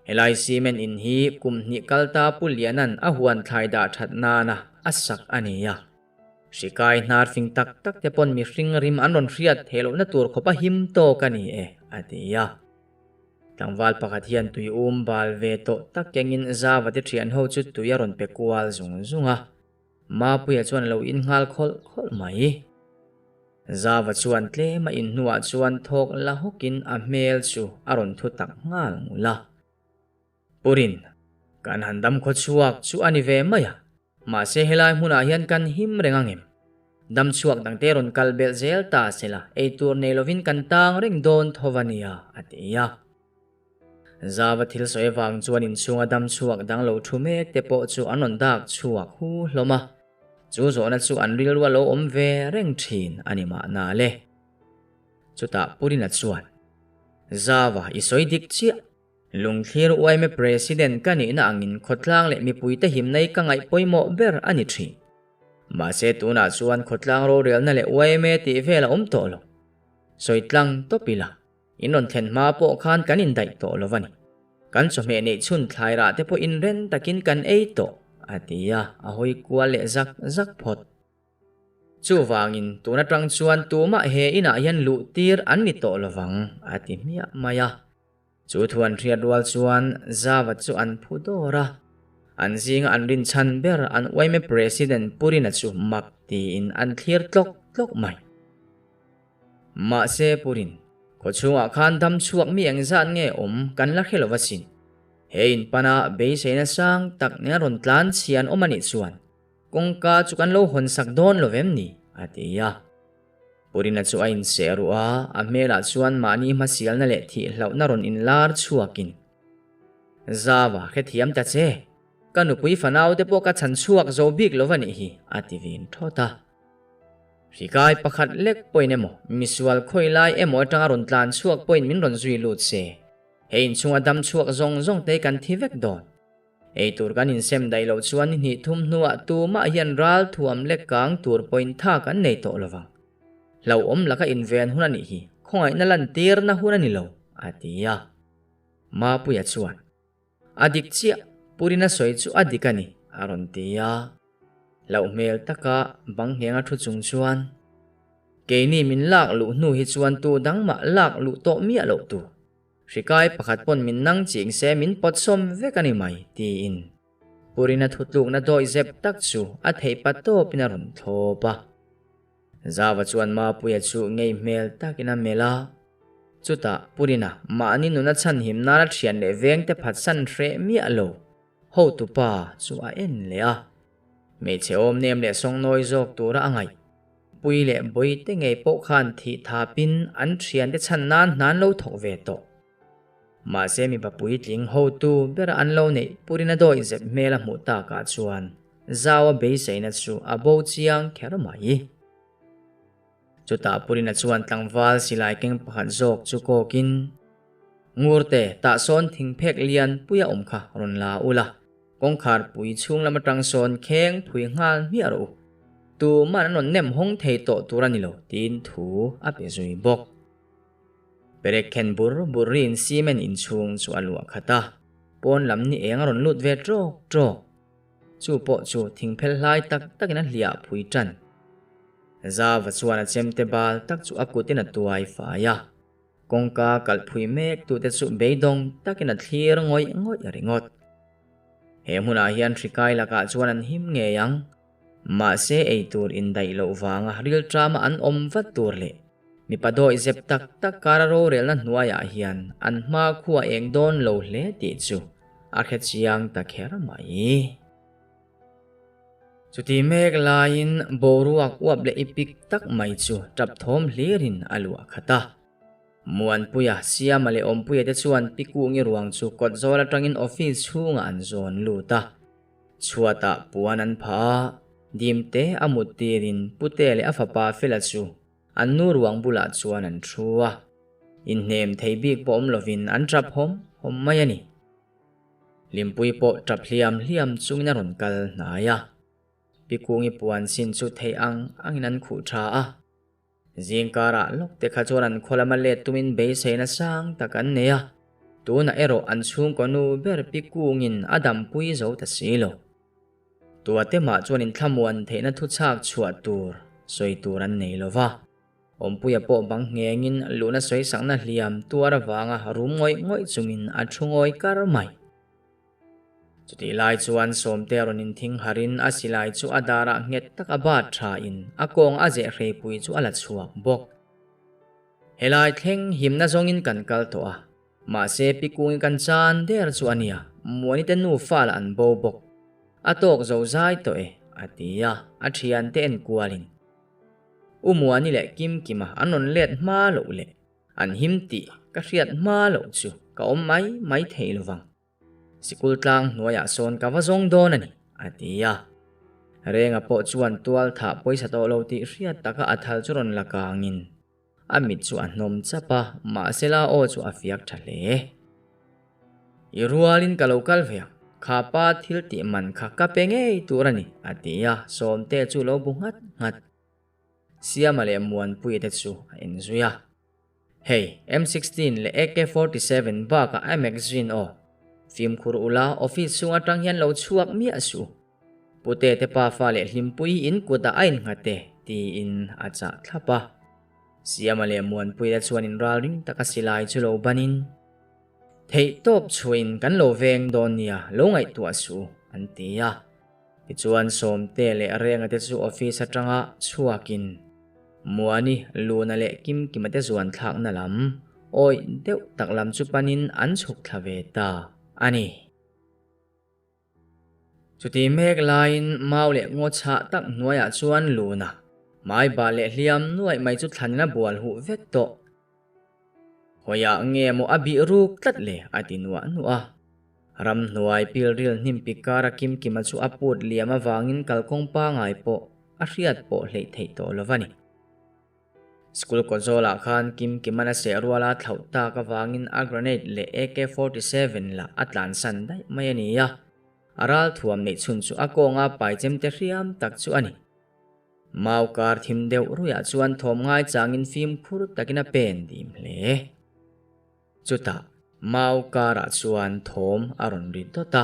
Helai cement in hi kum hnih kal ta Pu Liana'n a huan thlai dah that nana a sak a ni a. Hrikai hnar fing tak tak te pawn mihring rim an rawn hriat theih lohna tur khawp a him tawk a ni e, a ti a. Tlangval pakhat hian tui um bal ve tawh tak kengin Zava te thian ho chu tui a rawn pe kual zung zung a. Mapuia chuan a lo in nghal khawlh khawlh mai. Zava chuan tlem a in hnuah chuan thawk la hawkin a hmel chu a rawn thu tak nghal ngul a. Purin, kan han dam khaw chhuak chu a ni ve mai a, mahse helai hmunah hian kan him reng ang em? Dam chhuak dangte rawn kal belh zel ta se la, eitur nei lovin kan tang reng dawn tho va nia, a ti a. Zava thil sawi avang chuan inchhunga dam chhuak dang lo thu mek te pawh chu an rawn dak chhuak hu hlawm a, chu zawhna chu an rilru a lo awm ve reng thin a ni mahna le. Chutah Purina chuan, Zava, i sawi dik chiah. Lungthlir uaime President ka nihna angin khawtlang leh mipuite himna hi ka ngaih pawimawh ber a ni thin. Mahse tunah chuan khawtlang rorelna leh uaime tih vel a awm tawh lo. Sawi tlang tawp ila, in rawn thlen hma pawh khan kan indaih tawh lo va ni. Kan chawhmeh neih chhun thlai rah te pawh inren takin kan ei tawh, a ti a, a hawi kual leh zak zak phawt. Chuvangin tun atang chuan tumah he inah hian luh tir an ni tawh lovang, a ti hmiah mai a. Chu thu an hriat rual chuan Zava chu an phu dawr a. An zinga an rinchhan ber an uaime President Purina chu mak tiin an thlir tlawk tlawk mai. Mahse Purin, khawchhungah khan dam chhuak mi engzat nge awm kan la hre lo asin. He inpana beiseina sang tak nen a rawn tlan chhia an awm anih chuan Kawngka chu kan lo hawn sak dawn lo vem ni? a ti a. Purina chu a inseh ruh a, a hmelah chuan mahni hmasialna leh thih hlauhna rawn inlar chhuakin, Zava, hrethiam ta che. Ka nupui fanau te pawh ka chhan chhuak zo bik lo va nih hi, a ti vin thawt a. Hrikai pakhat lek pawhin emaw, misual khawi lai emaw atanga rawn tlan chhuak pawhin min rawn zui lut se, he inchhunga dam chhuak zawng zawng te hi kan thi vek dawn. Ei tur kan insem daih loh chuan ni hnih thum hnuah tumah hian ral thuam lek kang tur pawhin tha kan nei tawh lo vang. Hlauhawm laka inven hun a nih hi khawngaihna lantirna hun a ni lo, a ti a. Mapuia chuan, A dik chiah, Purina sawi chu a dik a ni, a rawn ti a. Hlauh hmel taka bang nghenga thu chung chuan, Keini min lak luh hnu hi chuan tu dang mah lak luh tawh miah loh tur. Hrikai pakhat pawn min nang ching se min pawt sawm vek a ni mai, tiin Purina thutlukna dawi zep tak chu a theih pa tawpin a rawn thlawp a. Zava chuan Mapuia chu ngei hmel takin a melh a. Chutah Purina mahni nuna chhanhim nana thian leh vengte phatsan hreh miah lo hotupa chu a en leh a. Hmeichhe awm nem leh sawngnawi zawk tura a ngaih. Pui leh Bawihte ngei pawh khan thih thapin an thiante chhan nan hna an lo thawk ve tawh. Mahse mipa puitling hotu bera an lo neih Purina dawi zep hmel a hmuh takah chuan Zau a beiseina chu a bo chiang kher mai. Chutah Purina chuan tlangval silai keng pakhat zawk chu kawkin, Ngurte, tah sawn thingphek lian puia awm kha rawn la ula, Kawngkhar pui chhung lam atang sawn kheng phui nghal hmiah rawh u. Tuman an rawn nem hawng thei tawh tur a ni lo tiin thu a pe zui bawk. Perek khen bur bur riin cement inchhung chu a luah khat a, pawn lam ni eng a rawn lut ve trawk trawk. Chu pawh chu thingphel hlai tak takin a hliah phui tan. Zava chuan a chemte bal tak chu a kutin a tuai fai a. Kawngka kalh phui mek tute chu beidawng takin a thlir ngawih ngawih ringawt. He hmunah hian hrikai lakah chuan an him ngei ang. Mahse eitur indaih loh vanga rilṭama an awm vat tur leh mipa dawi zep tak tak kara rorelna hnuaiah hian an hma khua eng dawn lo hle tih chu a hre chiang ta kher mai. Chuti mek laiin boruak uap leh ipik tak mai chu tap thawm hlirin a luah khat a. Muanpuia, Siama leh Awmpuia te chuan Pikungi ruang chu kawt zawl atangin office chhungah an zawn lut a. Chhuatah puan an phah a, Dimte a mut tirin Pute leh a fapa Fela chu an nu ruang bulah chuan an thu a. Inhnem thei bik pawh awm lovin an tap hawm hawm mai a ni. Hlimpui pawh tap hliam hliam chungin a rawn kal hnai a. Pikungi puan sin chu theih ang angin an khuh tha a. Zingkarah lawk te kha chuan an khaw lama let tumin beiseina sang tak an nei a, tunah erawh an chhungkaw nu ber Pikungin a dampui zo ta si lo. Tuate mah chuan inthlamuan theihna thuchhak chhuah tur sawi tur an nei lo va. Awmpuia pawh bang nghengin luhna sawisakna hliam tuar avanga rum ngawih ngawih chungin a thu ngawi kar mai. Chutih lai chuan Sawmte rawn inthing harin a silai chu a darah nghet tak a bat thain a kawng a zeh hreipui chu a la chhuak bawk. Helai thleng himna zawngin kan kal tawh a, mahse Pikungin kan chan der chu a nia, Muanite nufa lah an bo bawk. A tawk zo zai tawh e, a ti a, a thiante enkualin. U Muani leh Kimkima an rawn let hma loh leh an him tih ka hriat hma loh chu ka awm mai mai thei lovang. Sikul tlang hnuaiah sawn ka va zawng dawn a ni, a ti a. Renga pawh chuan tual thah pawisa tawh lo tih hriat taka a thal chu rawn la kangin a mit chu a hnawm chap a, mahsela aw chu a fiak tha hle. I rualin ka lo kal ve ang, kha pa thil tih man kha ka pe ngei tur a ni, a ti a, Sawmte chu lo bu nghat nghat. Siama leh Muanpuia te chu a enzui a. Hei, M 16 leh AK 47 bakah a magazine aw. Fimkhur ula, office chhung atang hian lo chhuak miah suh. Pute te pafa leh Hlimpui in kutah a innghat e, tiin a chah thlap a. Siama leh Muanpuia chuan inralring taka silai chu lo banin, Theihtawp chhuahin kan lo veng dawn nia, lo ngaihtuah suh, an ti a. Tichuan Sawmte leh Renga te chu office atanga chhuakin Muani, Luna leh Kimkima te zuan thlakna lam awih deuh tak lam chu panin an chhuk thla ve ta a ni. Chuti mek laiin mau leh ngaw chhah tak hnuaiah chuan Luna hmai bal leh hliam nuaih mai chu thlanin a bual huh vek tawh. Hawiah nge maw a bih ruk tlat le a ti nuah nuah a. Ramhnuai pilril hnim pik kara Kimkima chu a put liam avangin kalkawng pangai pawh a hriat pawh hleih theih tawh lo va ni. School kawt zawlah khan Kimkiman a seh ruala thlauh tak avangin a grenade leh AK 47 lah a tlansan daih mai a ni a. A ralthuam neih chhun chu a kawnga paichem te hriam tak chu a ni. Mau kar thim deuh ruiah chuan thawm ngai changin fimkhur takin a pen dim hle. Chutah mau karah chuan thawm a rawn ri dawt a,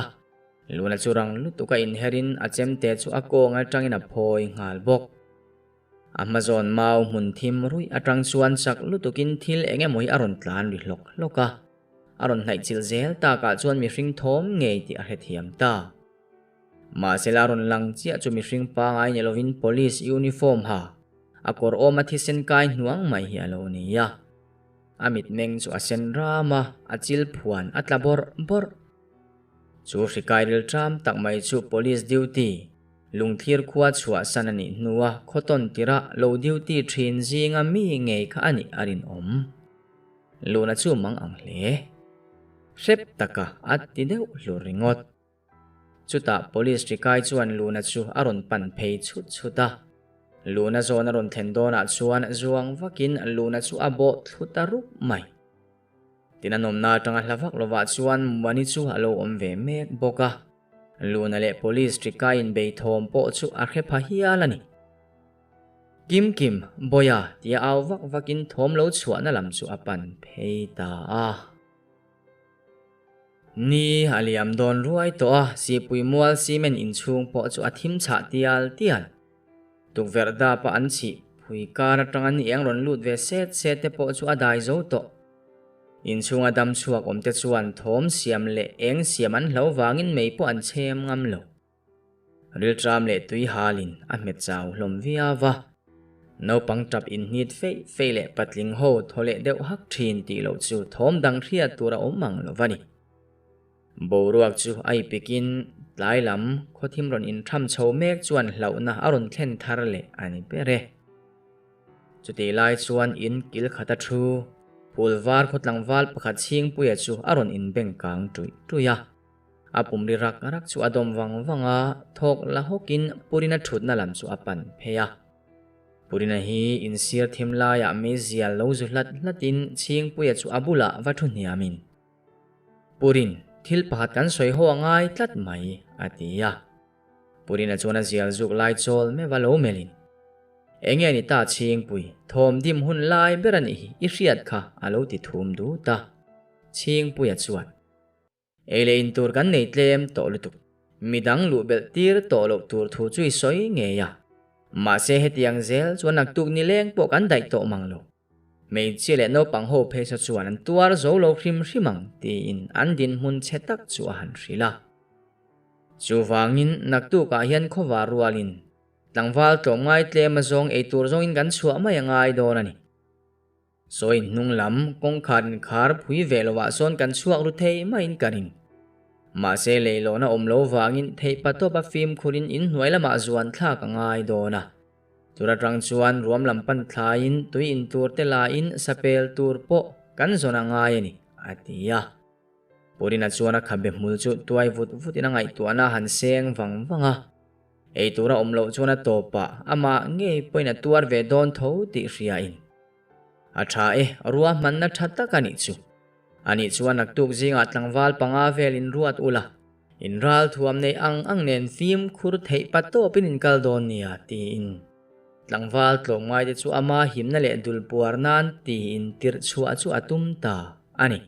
Luna chu rang lutuk a inherin a chemte chu a kawng atangin a phawi nghal bawk. A hmazawn mau hmun thim ruih atang chuan chak lutukin thil eng emaw hi a rawn tlan ri hlawk hlawk a, a rawn hnaihchilh zel takah chuan mihring thawm ngei tih a hrethiam ta. Mahse la rawn lang chiah chu mihring pangai ni lovin police uniform ha a kawr awma thisen kai hnuang mai hi a lo ni a. A mitmeng chu a sen ram a, a chil phuan a tla bawrh bawrh. Chu hri kai ril ṭam tak mai chu police duty lungthlir khua chhuahsan a nih hnua khawtawn tirah lo duty ṭhin zinga mi ngei kha a nih a rinawm. Luna chu mang ang hle. Hrep taka a ti deuh hlur ringawt. Chutah Police Trikai chuan Luna chu a rawn pan phei chhut chhut a. Luna zawn a rawn thlen dawnah chuan zuang vakin Luna chu a bawh thlu ta rup mai. Tin a nawmna atanga hla vak lovah chuan Muani chu a lo awm ve mek bawk a. Luna leh Police Trikai inbei thawm pawh chu a hre pha hial a ni. Kim Kim, Bawia tia au vak vakin thawm lo chhuahna lam chu a pan phei ta a. Ni a liam dawn ruai tawh a, Sihpui mual cement inchhung pawh chu a thim chhah tial tial. Tukverh dap a an chhih phui kar atanga ni eng rawn lut ve set set te pawh chu a dai zo tawh. Inchhunga dam chhuak awm te chuan thawm siam leh eng siam an hlo vangin mei pawh an chhem ngam lo. Rilṭam leh tui halin a hmet chau hlawm viau va. Naupang ṭap inhnit feih feih leh patling ho thaw leh deuh hak ṭhin tih loh chu thawm dang hriat tur a awm ang lo va ni. Boruak chu a ipikin tlai lam khawthim rawn intham chho mek chuan hlauhna a rawn thlen thar leh a ni ber e. Chutih lai chuan in kil khata thu phul var khaw tlangval pakhat chhingpuia chu a rawn inbeng kang ṭuih ṭuih a. A pum ri rak rak chu a dawm vang vang a, thawk la hawkin Purina thutna lam chu a pan phei a. Purina hi insir thim laiah meizial lo zu hlat hlatin Chhingpuia chu a bulah va thu hniamin, Purin, thil pakhat kan sawi ho a ngai tlat mai, a ti a. Purina chuan a zial zuk lai chawl meuh a lo melhin, Enge ni ta Chhingpui, thawm dim hun lai ber a nih hi i hriat kha, a lo ti thum dut a. Chhingpuia chuan. Ei leh in tur kan nei tlem tawh lutuk. Midang luh belh tir tawh loh tur thu chu i sawi ngei a. Mahse hetiang zel chuan naktuk nileng pawh kan daih tawh mang lo. Hmeichhia leh naupang ho phei saw chuan an tuar zo lo hrim hrim ang tiin an dinhmun chhe tak chu a han hrilh a. Chuvangin naktukah hian khawvar rualin tlangval tlawmngai tlem azawng ei tur zawngin kan chhuah mai a ngai dawn a ni. Sawi hnung lam kawngkhar inkhar phui ve lovah sawn kan chhuak ru thei maiin ka ring. Mahse leilawhna awm lo vangin theih patawp a fimkhurin inhnuai lamah zuan thlak a ngai dawn a. Tur atang chuan ruam lam pan thlaiin tui in tur te lain sapel tur pawh kan zawn a ngai a ni, a ti a. Purina chuan a khabe hmul chu tuai vut vutin a ngaihtuahna a han seng vang vang a. Ei tura awm loh chuan a tawpah amah ngei pawhin a tuar ve dawn tho tih hriain. A tha e, ruahmanna tha tak a nih chu. A nih chuan naktuk zingah tlangval panga vel in ruat ula, in ral thuam nei ang ang nen fimkhur theih pa tawpin in kal dawn nia tiin tlangval tlawmngaite chu ama himna leh dul puar nan tiin tirh chhuah chu a tum ta a ni.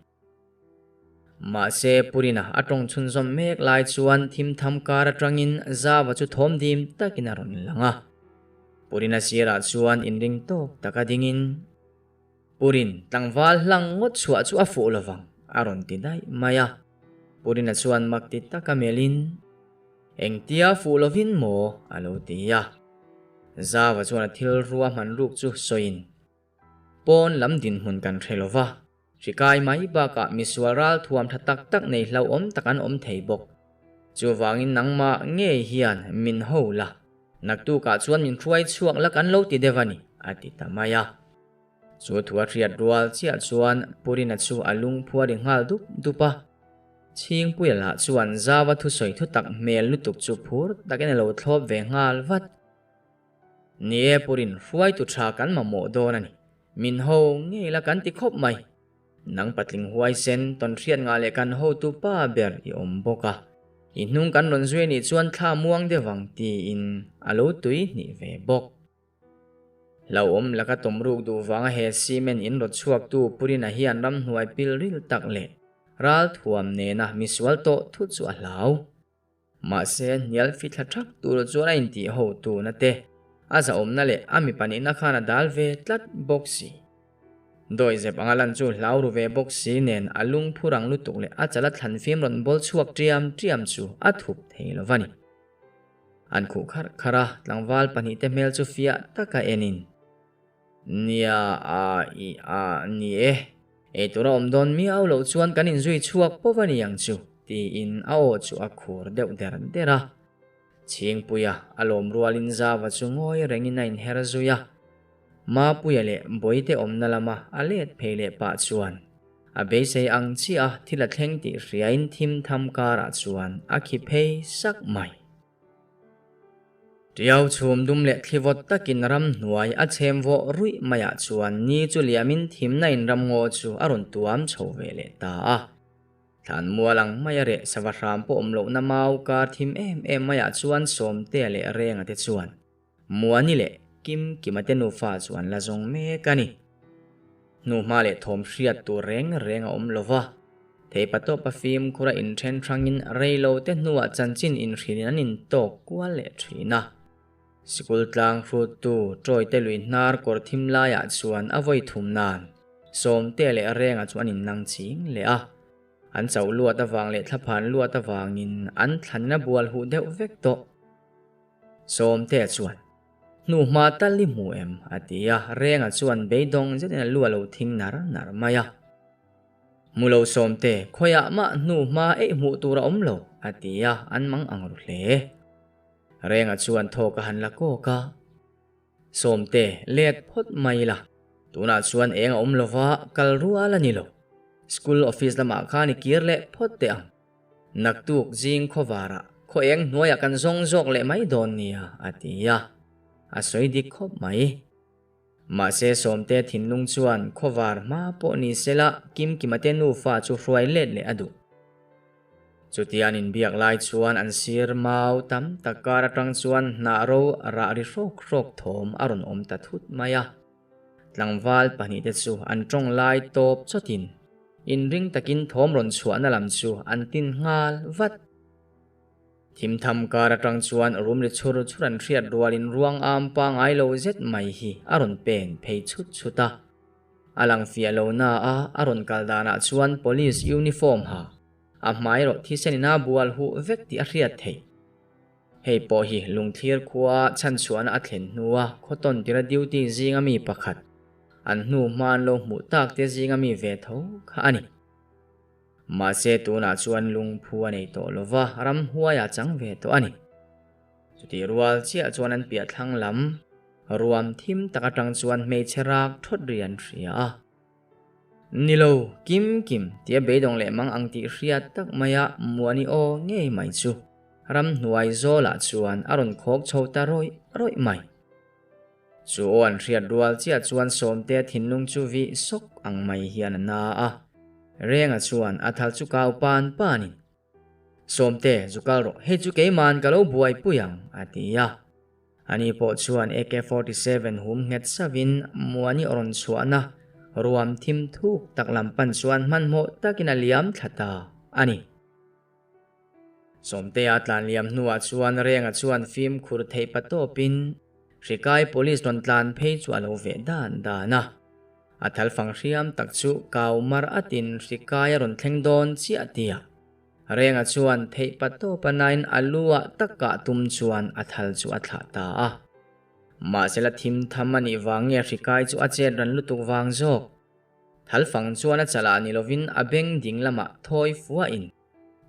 Mahse Purina a tawng chhunzawm mek lai chuan thimtham kar atangin Zava chu thawm dim takin a rawn lang a. Purina sirah chuan inring tawk taka dingin, Purin, tlangval hlang ngawt chhuah chu a fuh lovang, a rawn ti daih mai a. Purina chuan mak ti taka melhin, Engtia fuh lovin maw? a lo ti a. Zava chuan a thil ruahman ruk chu sawiin, Pawn lam dinhmun kan hre lova. Hri kai mai bakah misual ral thuam tha tak tak nei hlauhawm tak an awm thei bawk. Chuvangin nangmah ngei hian min ho la, naktukah chuan min hruai chhuak la kan lo ti deuh a ni, a ti ta mai a. Chu thu a hriat rual chiah chuan Purina chu a lungphu a ri nghal dup dup a. Chhingpuia lah chuan Zava thusawi thutak hmel lutuk chu phur takin a lo thlawp ve nghal vat. Ni e Purin hruaitu tha kan mamawh dawn a ni. Min ho ngei la kan ti khawp mai. Nang patling huaisen tawn hriat ngah leh kan hotu pa ber i awm bawk a. I hnung kan rawn zui anih chuan thla muang deuh ang tiin a lo tui hnih ve bawk. Hlauhawm laka tawm ruk duh vanga he cement in rawt chhuaktu Purina hian ramhnuai pil ril tak leh ral thuam nena misual tawh thut chu a hlau. Mahse, hnial fithla thak tur chuan a intih ho tuna te, a zahawmna leh a mipa nihna khan a dal ve tlat bawk si. Dawihzep anga lan chu hlau ru ve bawk si nen a lungphu rang lutuk leh a chala thlan fim rawn bawl chhuak ṭiam ṭiam chu a thup thei lo va ni. An khuh kharh kharh a, tlangval pahnihte hmel chu fiah taka enin. Nia a i a ni e, ei tura awm dawn miau loh chuan kan inzui chhuak pawp a ni ang chu, tiin a aw chu a khur deuh der der a. Chhingpuia a lawm rualin Zava chu ngawi rengin a inher zui a. Mapuia leh Bawite awmna lama a let phei leh pah chuan a beisei ang chiah a thil a thleng tih hriain thim tham karah chuan a khi phei sak mai. Tiau chhum dum leh thli vawt takin ramhnuai a chhem vawh ruih maiah chuan ni chu liamin thimna in ramngaw chu a rawn tuam chho ve leh ta a. Thlan mual ang maia reh sava hram pawh awm lohna mau kar thim em em maiah chuan Sawmtea leh Renga te chuan Muani leh Kim Kima te nufa chu an la zawng mek a ni. Hnuhma leh thawm hriat tur reng reng a awm lo va. Theipatawpa fimkhura inthen hrangin reilo te hnuah chanchin inhrilhin an intawk kual leh thin a. Sikul tlang hruttu Tawite lui hnar kawr thim laiah chuan a vawi thum nan Sawmtea leh Renga chu an innang ching leh a. An chauh luat avang leh thlaphan luat avangin an thlanna bual huh deuh vek tawh. Sawmtea chuan, Hnu hma tal i hmu em? a ti a, Renga chuan beidawng zetin a lu a lo thing nar nar mai a. Hmu lo Sawmte, khawiah mah hnu hma eih hmuh tur a awm lo, a ti a, an mang ang ru hle. Renga chuan thawk a han la kawk a. Sawmte, let phawt mai la, tunah chuan eng a awm lova, kal rual a ni lo. School office lamah khan i kir leh phawt teh ang. Naktuk zing khawvarah khaw eng hnuaiah kan zawng zawk leh mai dawn nia, a ti a. A sawi dik khawp mai. Mahse Sawmte thinlung chuan khawvar hma pawh ni sela Kimkima te nufa chu hruai let leh a duh. Chutia an inbiak lai chuan an sir mau tam tak kar atang chuan hnah ro rah ri hrawk hrawk thawm a rawn awm ta thut mai a. Tlangval pahnihte chu an tawng lai tawp chawtin inring takin thawm rawn chhuahna lam chu an tin nghal vat. Thimtham kar atang chuan rum ri chhur chhur an hriat rualin ruang am pangai lo zet mai hi a rawn pen phei chhut chhut a. A lang fiah lo na a, a rawn kal danah chuan police uniform ha a hmai rawh thisen in a bual huh vek tih a hriat theih. Hei pawh hi Lungthlir khua chhanchhuahna a thlen hnua khawtawn tira duty zinga mi pakhat, an hnu hma an lo hmuh tak te zinga mi ve tho kha a ni. Mahse tunah chuan lungphu a nei tawh lova ramhuai a chang ve tawh a ni. Chutih rual chiah chuan an piah thlang lam ruam thim tak atang chuan hmeichhe rak thawt ri an hria a. Ni lo, Kim Kim tia beidawng leh mang ang tih hriat tak maia Muani aw ngei mai chu ramhnuai zawlah chuan a rawn khawk chho ta rawih rawih mai. Chu aw an hriat rual chiah chuan Sawmtea thinlung chu vih sawk ang mai hian a na a, Renga chuan a thal chu kau pan panin, Sawmte, zu kal rawh, hei chu keima'n ka lo buaipui ang, a ti a. Ani pawh chuan AK 47 hum nghet savin Muani rawn chhuahna ruam thim thuk tak lam pan chuan hmanhmawh takin a liam thla ta a ni. Sawmtea tlan liam hnuah chuan Renga chuan fimkhur theih pa tawpin Hrikai Police rawn tlan phei chu a lo veh dan dan a. A thalfang hriam tak chu kau mar atin hrikai a rawn thleng dawn chiah tia. Renga chuan theih pa tawp a nain a lu ah tak kah tum chuan a thal chu a thlah ta a. Mahsela thim tham a nih vang nge hrikai chu a chet ran lutuk vang zawk. Thalfang chuan a chalah ni lovin a beng ding lamah thawi fuahin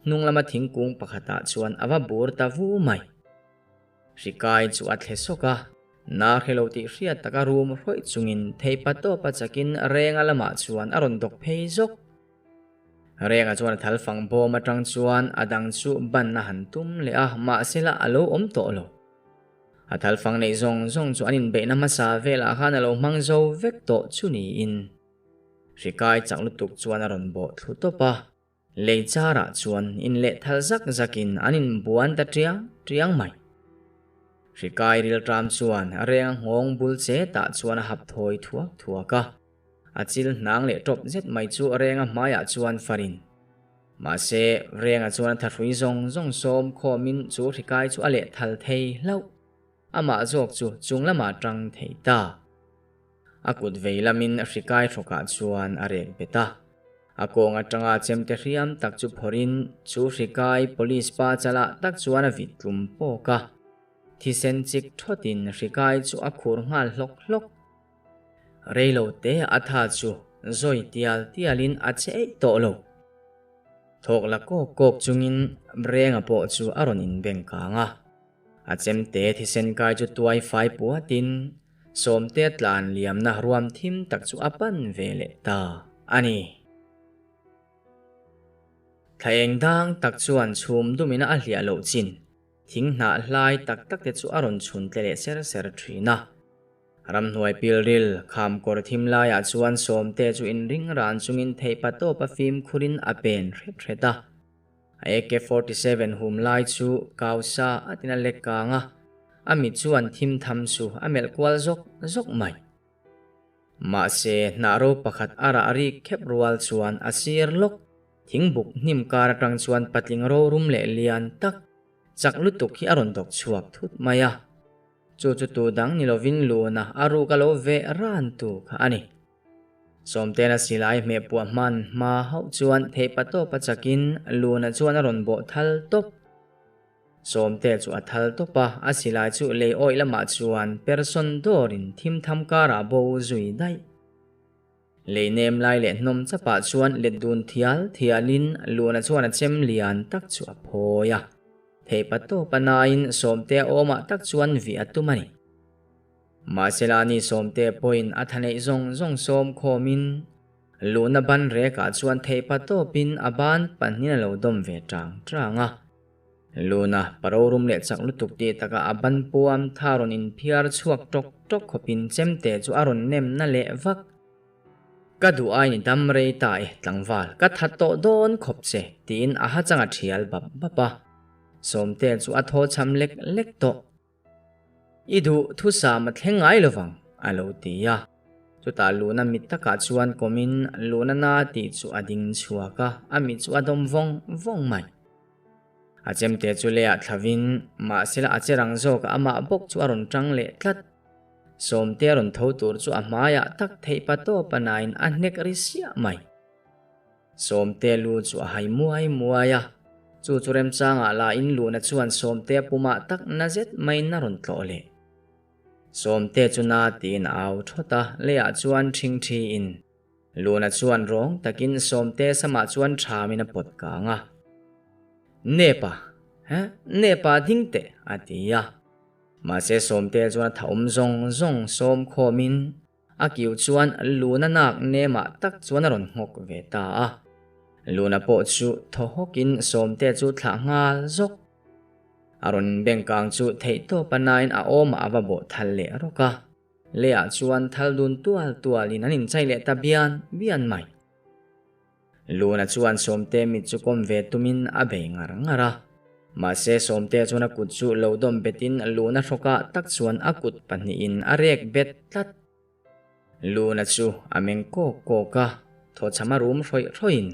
hnung lama thingkung pakhatah chuan a va bur ta vu mai. Hrikai chu a thle sawk a, na hre lo tih hriat taka rum hrawih chungin theipa tawpa chakin Renga lamah chuan a rawn dawk phei zawk. Renga chuan a thal fang bawm atang chuan a dang chu ban a han tum leh a, mahsela a lo awm tawh lo. A thal fang neih zawng zawng chu an inbeihna hmasa velah khan a lo hmang zo vek tawh chu niin Hrikai chak lutuk chuan a rawn bawh thlu tawp a. Lei charah chuan inleh thal zak zakin an inbuan ta tiang tiang mai. Hrikai rilṭam chuan reng nghawng bul che tah chuan a hap thawi thuak thuak a. A chil hnang leh ṭawp zet mai chu renga hmaiah chuan farin. Mahse, renga chuan a thahrui zawng zawng sawm khawmin chu hrikai chu a leh thal thei hlauh. Amah zawk chu chung lamah ṭang thei ta. A kut vei lamin hrikai hrawkah chuan a rek bet a. A kawng atanga chemte hriam tak chu phawrhin chu hrikai police pa chalah tak chuan a vit tlum pawk a. Thisen chik thawtin hrikai chu a khur nghal hlawk hlawk. Reilo te a tha chu zawi tial tialin a che eih tawh lo. Thawk la kawk kawk chungin Renga pawh chu a rawn inbeng kang a. A chemte thisen kai chu tuai fai puatin Sawmtea tlan liamna ruam thim tak chu a pan ve leh ta a ni. Thla eng dang tak chuan chhum dumina a hliah loh chin thing hnah hlai tak tak te chu a rawn chhun tle leh ser ser thin a. Ramhnuai pilril kham kawr thim laiah chuan Sawmtea chu inring ran chungin theihpa tawpa fimkhurin a pen hret hret a. A AK 47 hum lai chu kau sa a tin a lek kang a, a mit chuan thim tham chu a melh kual zawk zawk mai. Mahse, hnah ro pakhat a rah rik khep rual chuan a sir lawk. Thingbuk hnim kar atang chuan patling rorum leh lian tak, chak lutuk hi a rawn dawk chhuak thut mai a. Chu chu tu dang ni lovin luna a ruk a lo veh ran tu kha a ni. Sawmtena silai hmeh puah hman hma hauh chuan theihpa tawp a chakin luna chuan a rawn bawh thal tawp. Sawmte chu a thal tawp a, a silai chu lei awih lamah chuan persawn dawrin thim tham karah bo zui daih. Lei nem lai leh hnawm chapah chuan let dun thial thialin Luna chuan a chem lian tak chu a phawi a. Theihpa tawp a nain Sawmtea awmah tak chuan vih a tum a ni. Mahsela ni Sawmtea pawhin a tha neih zawng zawng sawm khawmin Luna ban rekah chuan theihpa tawpin a ban pahnin a lo dawm ve tang tang a. Luna paro rum leh chak lutuk tih takah a ban puam tha rawn inphiar chhuak tawk tawk khawpin chemte chu a rawn nem na leh vak. Ka duh ai ni dam rei ta e tlangval, ka that tawh dawn khawp che tiin a ha chang a thial bap bap a. Sawmte chu a thaw cham lek lek tawh. I duh thusam a thleng ngai lovang, a lo ti a. Chutah Luna mit takah chuan kawmin Luna na tih chu a ding chhuak a, a mit chu a dawm vawng vawng mai. A chemte chu leiah thlavin, mahsela a che rang zawkah amah bawk chu a rawn tang leh tlat. Sawmte a rawn tho tur chu a hmaiah tak theih pa tawp a nain a hnek ri siah mai. Sawmte lu chu a hai muai muai a, chu chu remchangah la in luhna chuan Sawmte pumah tak na zet maiin a rawn tlawh leh. Sawmte chu na tiin a au thawt a, leiah chuan ṭhingṭhi in luhna chuan rawng takin Sawmte samah chuan ṭhamin a pawt kang a. Nepa, he, Nepa ding teh, a ti a. Mahse Sawmte chuan a tha awm zawng zawng sawm khawmin A kiu chuan Luna nak nemah tak chuan a rawn nghawk ve ta a. Luna pawh chu thaw hawkin Sawmte chu thlah nghal zawk. A rawn bengkang chu theihtawp a nain a awmah a va bawh thal leh rawk a. Leiah chuan thal dun tual tualin an inchai leh ta bian bian mai. Luna chuan Sawmte mit chu kawm ve tumin a bei ngar ngar a. Mahse Sawmte chuan a kut chu lo dawm betin Luna hrawkah tak chuan a kut pahnihin a rek bet tlat. Luna chu a meng kawk kawk a, thawchham a rum hrawih hrawih in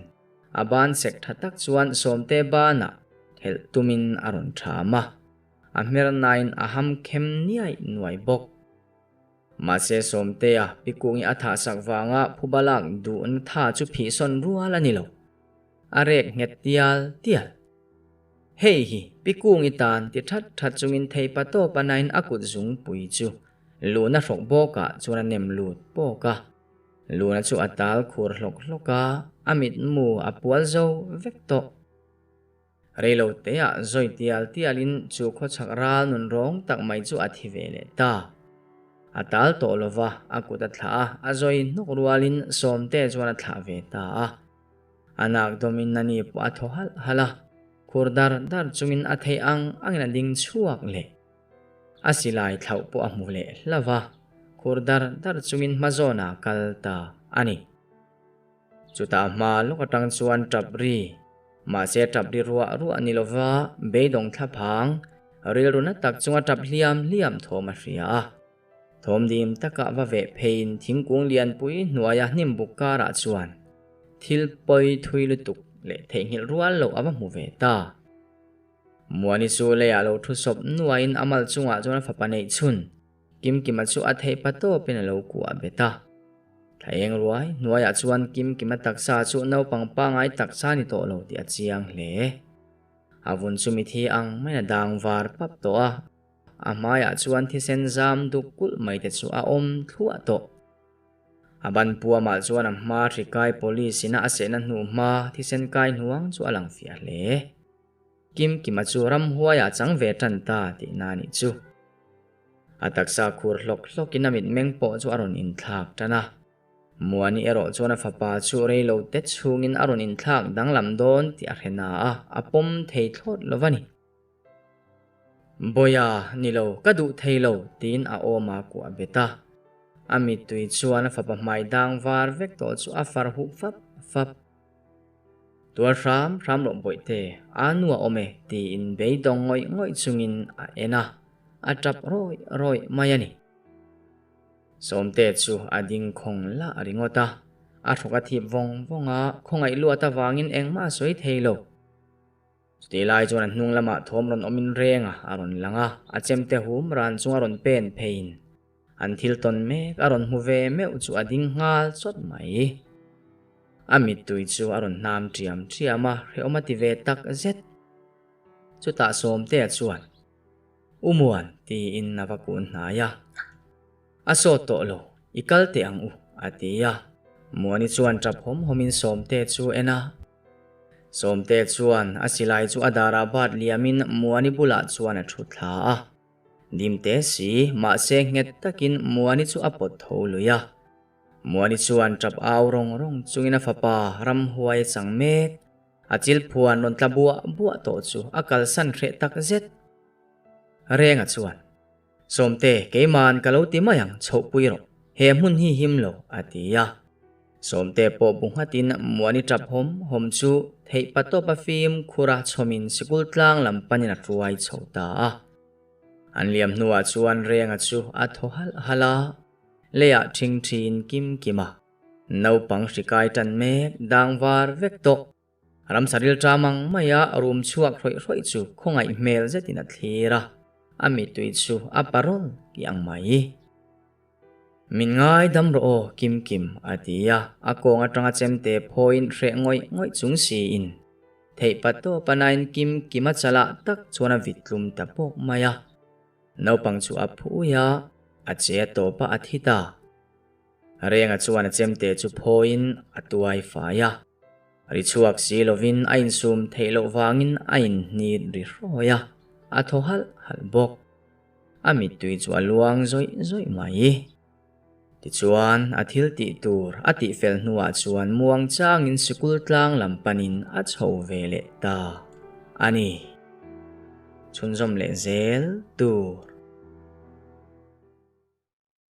a ban sek tha tak chuan Sawmte banah thelh tumin a rawn ṭham a, a hmer nain a ham khem niaih nuai bawk. Mahse Sawmtea Pikungi a thahsak vanga phuba lak duhna tha chu phihsawn rual a ni lo. A rek nghet tial tial. Hei hi Pikungi tan ti that that chungin theipa tawp a nain a kut zungpui chu Luna hrawk bawkah chuan a nem lut pawk a. Luna chu a tal khur hlawk hlawk a, a mitmu a pual zo vek tawh. Reilo teah zawi tial tialin chu khawchhak ral nun rawng tak mai chu a thi ve leh ta. A tal tawh lo va, a kut a thlah a, a zawi hnawk rualin Sawmte chuan a thlah ve ta a. A nak dawmin a ni pawh a thaw halh halh a, khur dar dar chungin a theih ang angin a ding chhuak leh. A silai thlauh pawh a hmu leh hlauh va, khur dar dar chungin hmazawnah a kal ta a ni. Chutah hma lawk atang chuan tap ri, mahse tap ri ruah ruah ni lova beidawng thlaphang, rilru na tak chunga tap hliam hliam thawm a hria a. Thawm dim takah va veh pheiin thingkung lianpui hnuaia hnim buk karah chuan thil pawi thui lutuk leh theihnghilh rual loh a va hmu ve ta. Muani chu leiah lo thu sawp nuaiin a mal chungah chuan a fapa neih chhun Kimkima chu a theih pa tawpin a lo kuah bet a. Thla eng ruai hnuaiah chuan Kimkima taksa chu naupang pangai taksa ni tawh lo tih a chiang hle. A vun chu mithi ang maiin a dang var pap tawh a, a hmaiah chuan thisen zam duk kulh mai te chu a awm thluah tawh. A ban puamah chuan a hma hri kai police ina a sehna hnu hma thisen kai hnuang chu a lang fiah hle. Kimkima chu ramhuaiah chang ve tan ta tihna a nih chu. A taksa khur hlawk hlawkin a mitmeng pawh chu a rawn inthlak tan a. Muani erawh chuan a fapa chu rei lo te chhungin a rawn inthlak danglam dawn tih a hre na a, a pawm thei thlawt lo va ni. Bawia, ni lo, ka duh thei lo, tiin a awm a kuah bet a. A mittui chuan a fapa hmai dang var vek tawh chu a far huh fap fap. Tual hram hram rawh bawihte, a nu a awm e, tiin beidawng ngawih ngawih chungin a en a, a tap rawih rawih mai a ni. Sawmte chu a ding khawng lah ringawt a, A hrawk a thip vawng vawng a, khawngaih luat avangin engmah a sawi thei lo. Chutih lai chuan a hnung lamah thawm rawn awmin reng a, a rawn lang a, a chemte hum ran chung a rawn pen pheiin an thil tawn mek a rawn hmu ve meuh chu a ding nghal chawt mai. A mittui chu a rawn hnam ṭiam ṭiam a, hrehawm a ti ve tak zet. Chutah Sawmtea chuan, U Muan, tiin a va kun hnai a. A sawt tawh lo, i kal teh ang u, a ti a. Muani chuan ṭap hawm hawmin Sawmtea chu en a. Sawmtea chuan a silai chu a darah bat liamin Muani bulah chuan a ṭhu thla a. Dimte si, mahse nghet takin Muani chu a pawt tho lui a. Muani chuan ṭap au rawng rawng chungin a fapa ramhuai a chang mek. A chil phuan rawn tla buah buah tawh chu a kalsan hreh tak zet. Renga chuan, Sawmte, keima'n ka lo ti mai ang, chhohpui rawh. He hmun hi him lo, a ti a. Sawmte pawh bu nghatin Muani ṭap hawm hawm chu theih patawp a fim khura chhawmin sikul tlang lam panin a hruai chho ta a. An liam hnuah chuan Renga chu a thaw halh halh a, leiah ṭhing ṭhin kim kim a. Naupang hri kai ṭan mek dang var vek tawh. Ramsa rilṭam ang maia rum chhuak hrawih hrawih chu khawngaih hmel zetin a thlir a, a mittui chu a parawl tih ang mai. Min ngaidam rawh aw Kim Kim a ti a, a kawng aṭanga chemte phawiin hreh ngawih ngawih chung siin theih patawp a nain Kim Kim a chalah tak chuan a vit tlum ta pawk mai a. Naupang chu a phui a, a che a tawp a, a thi ta. Renga chuan a chemte chu phawiin a tuai fai a, ri chhuak si lovin a insum theih loh vangin a inhnit ri hrawi a, a thaw halh halh bawk. A mittui chu a luang zawih zawih mai. Tichuan, a thil tih tur a tihfel hnuah chuan muang changin sikul tlang lam panin a chho ve leh ta a ni. Chhunzawm leh zel tur.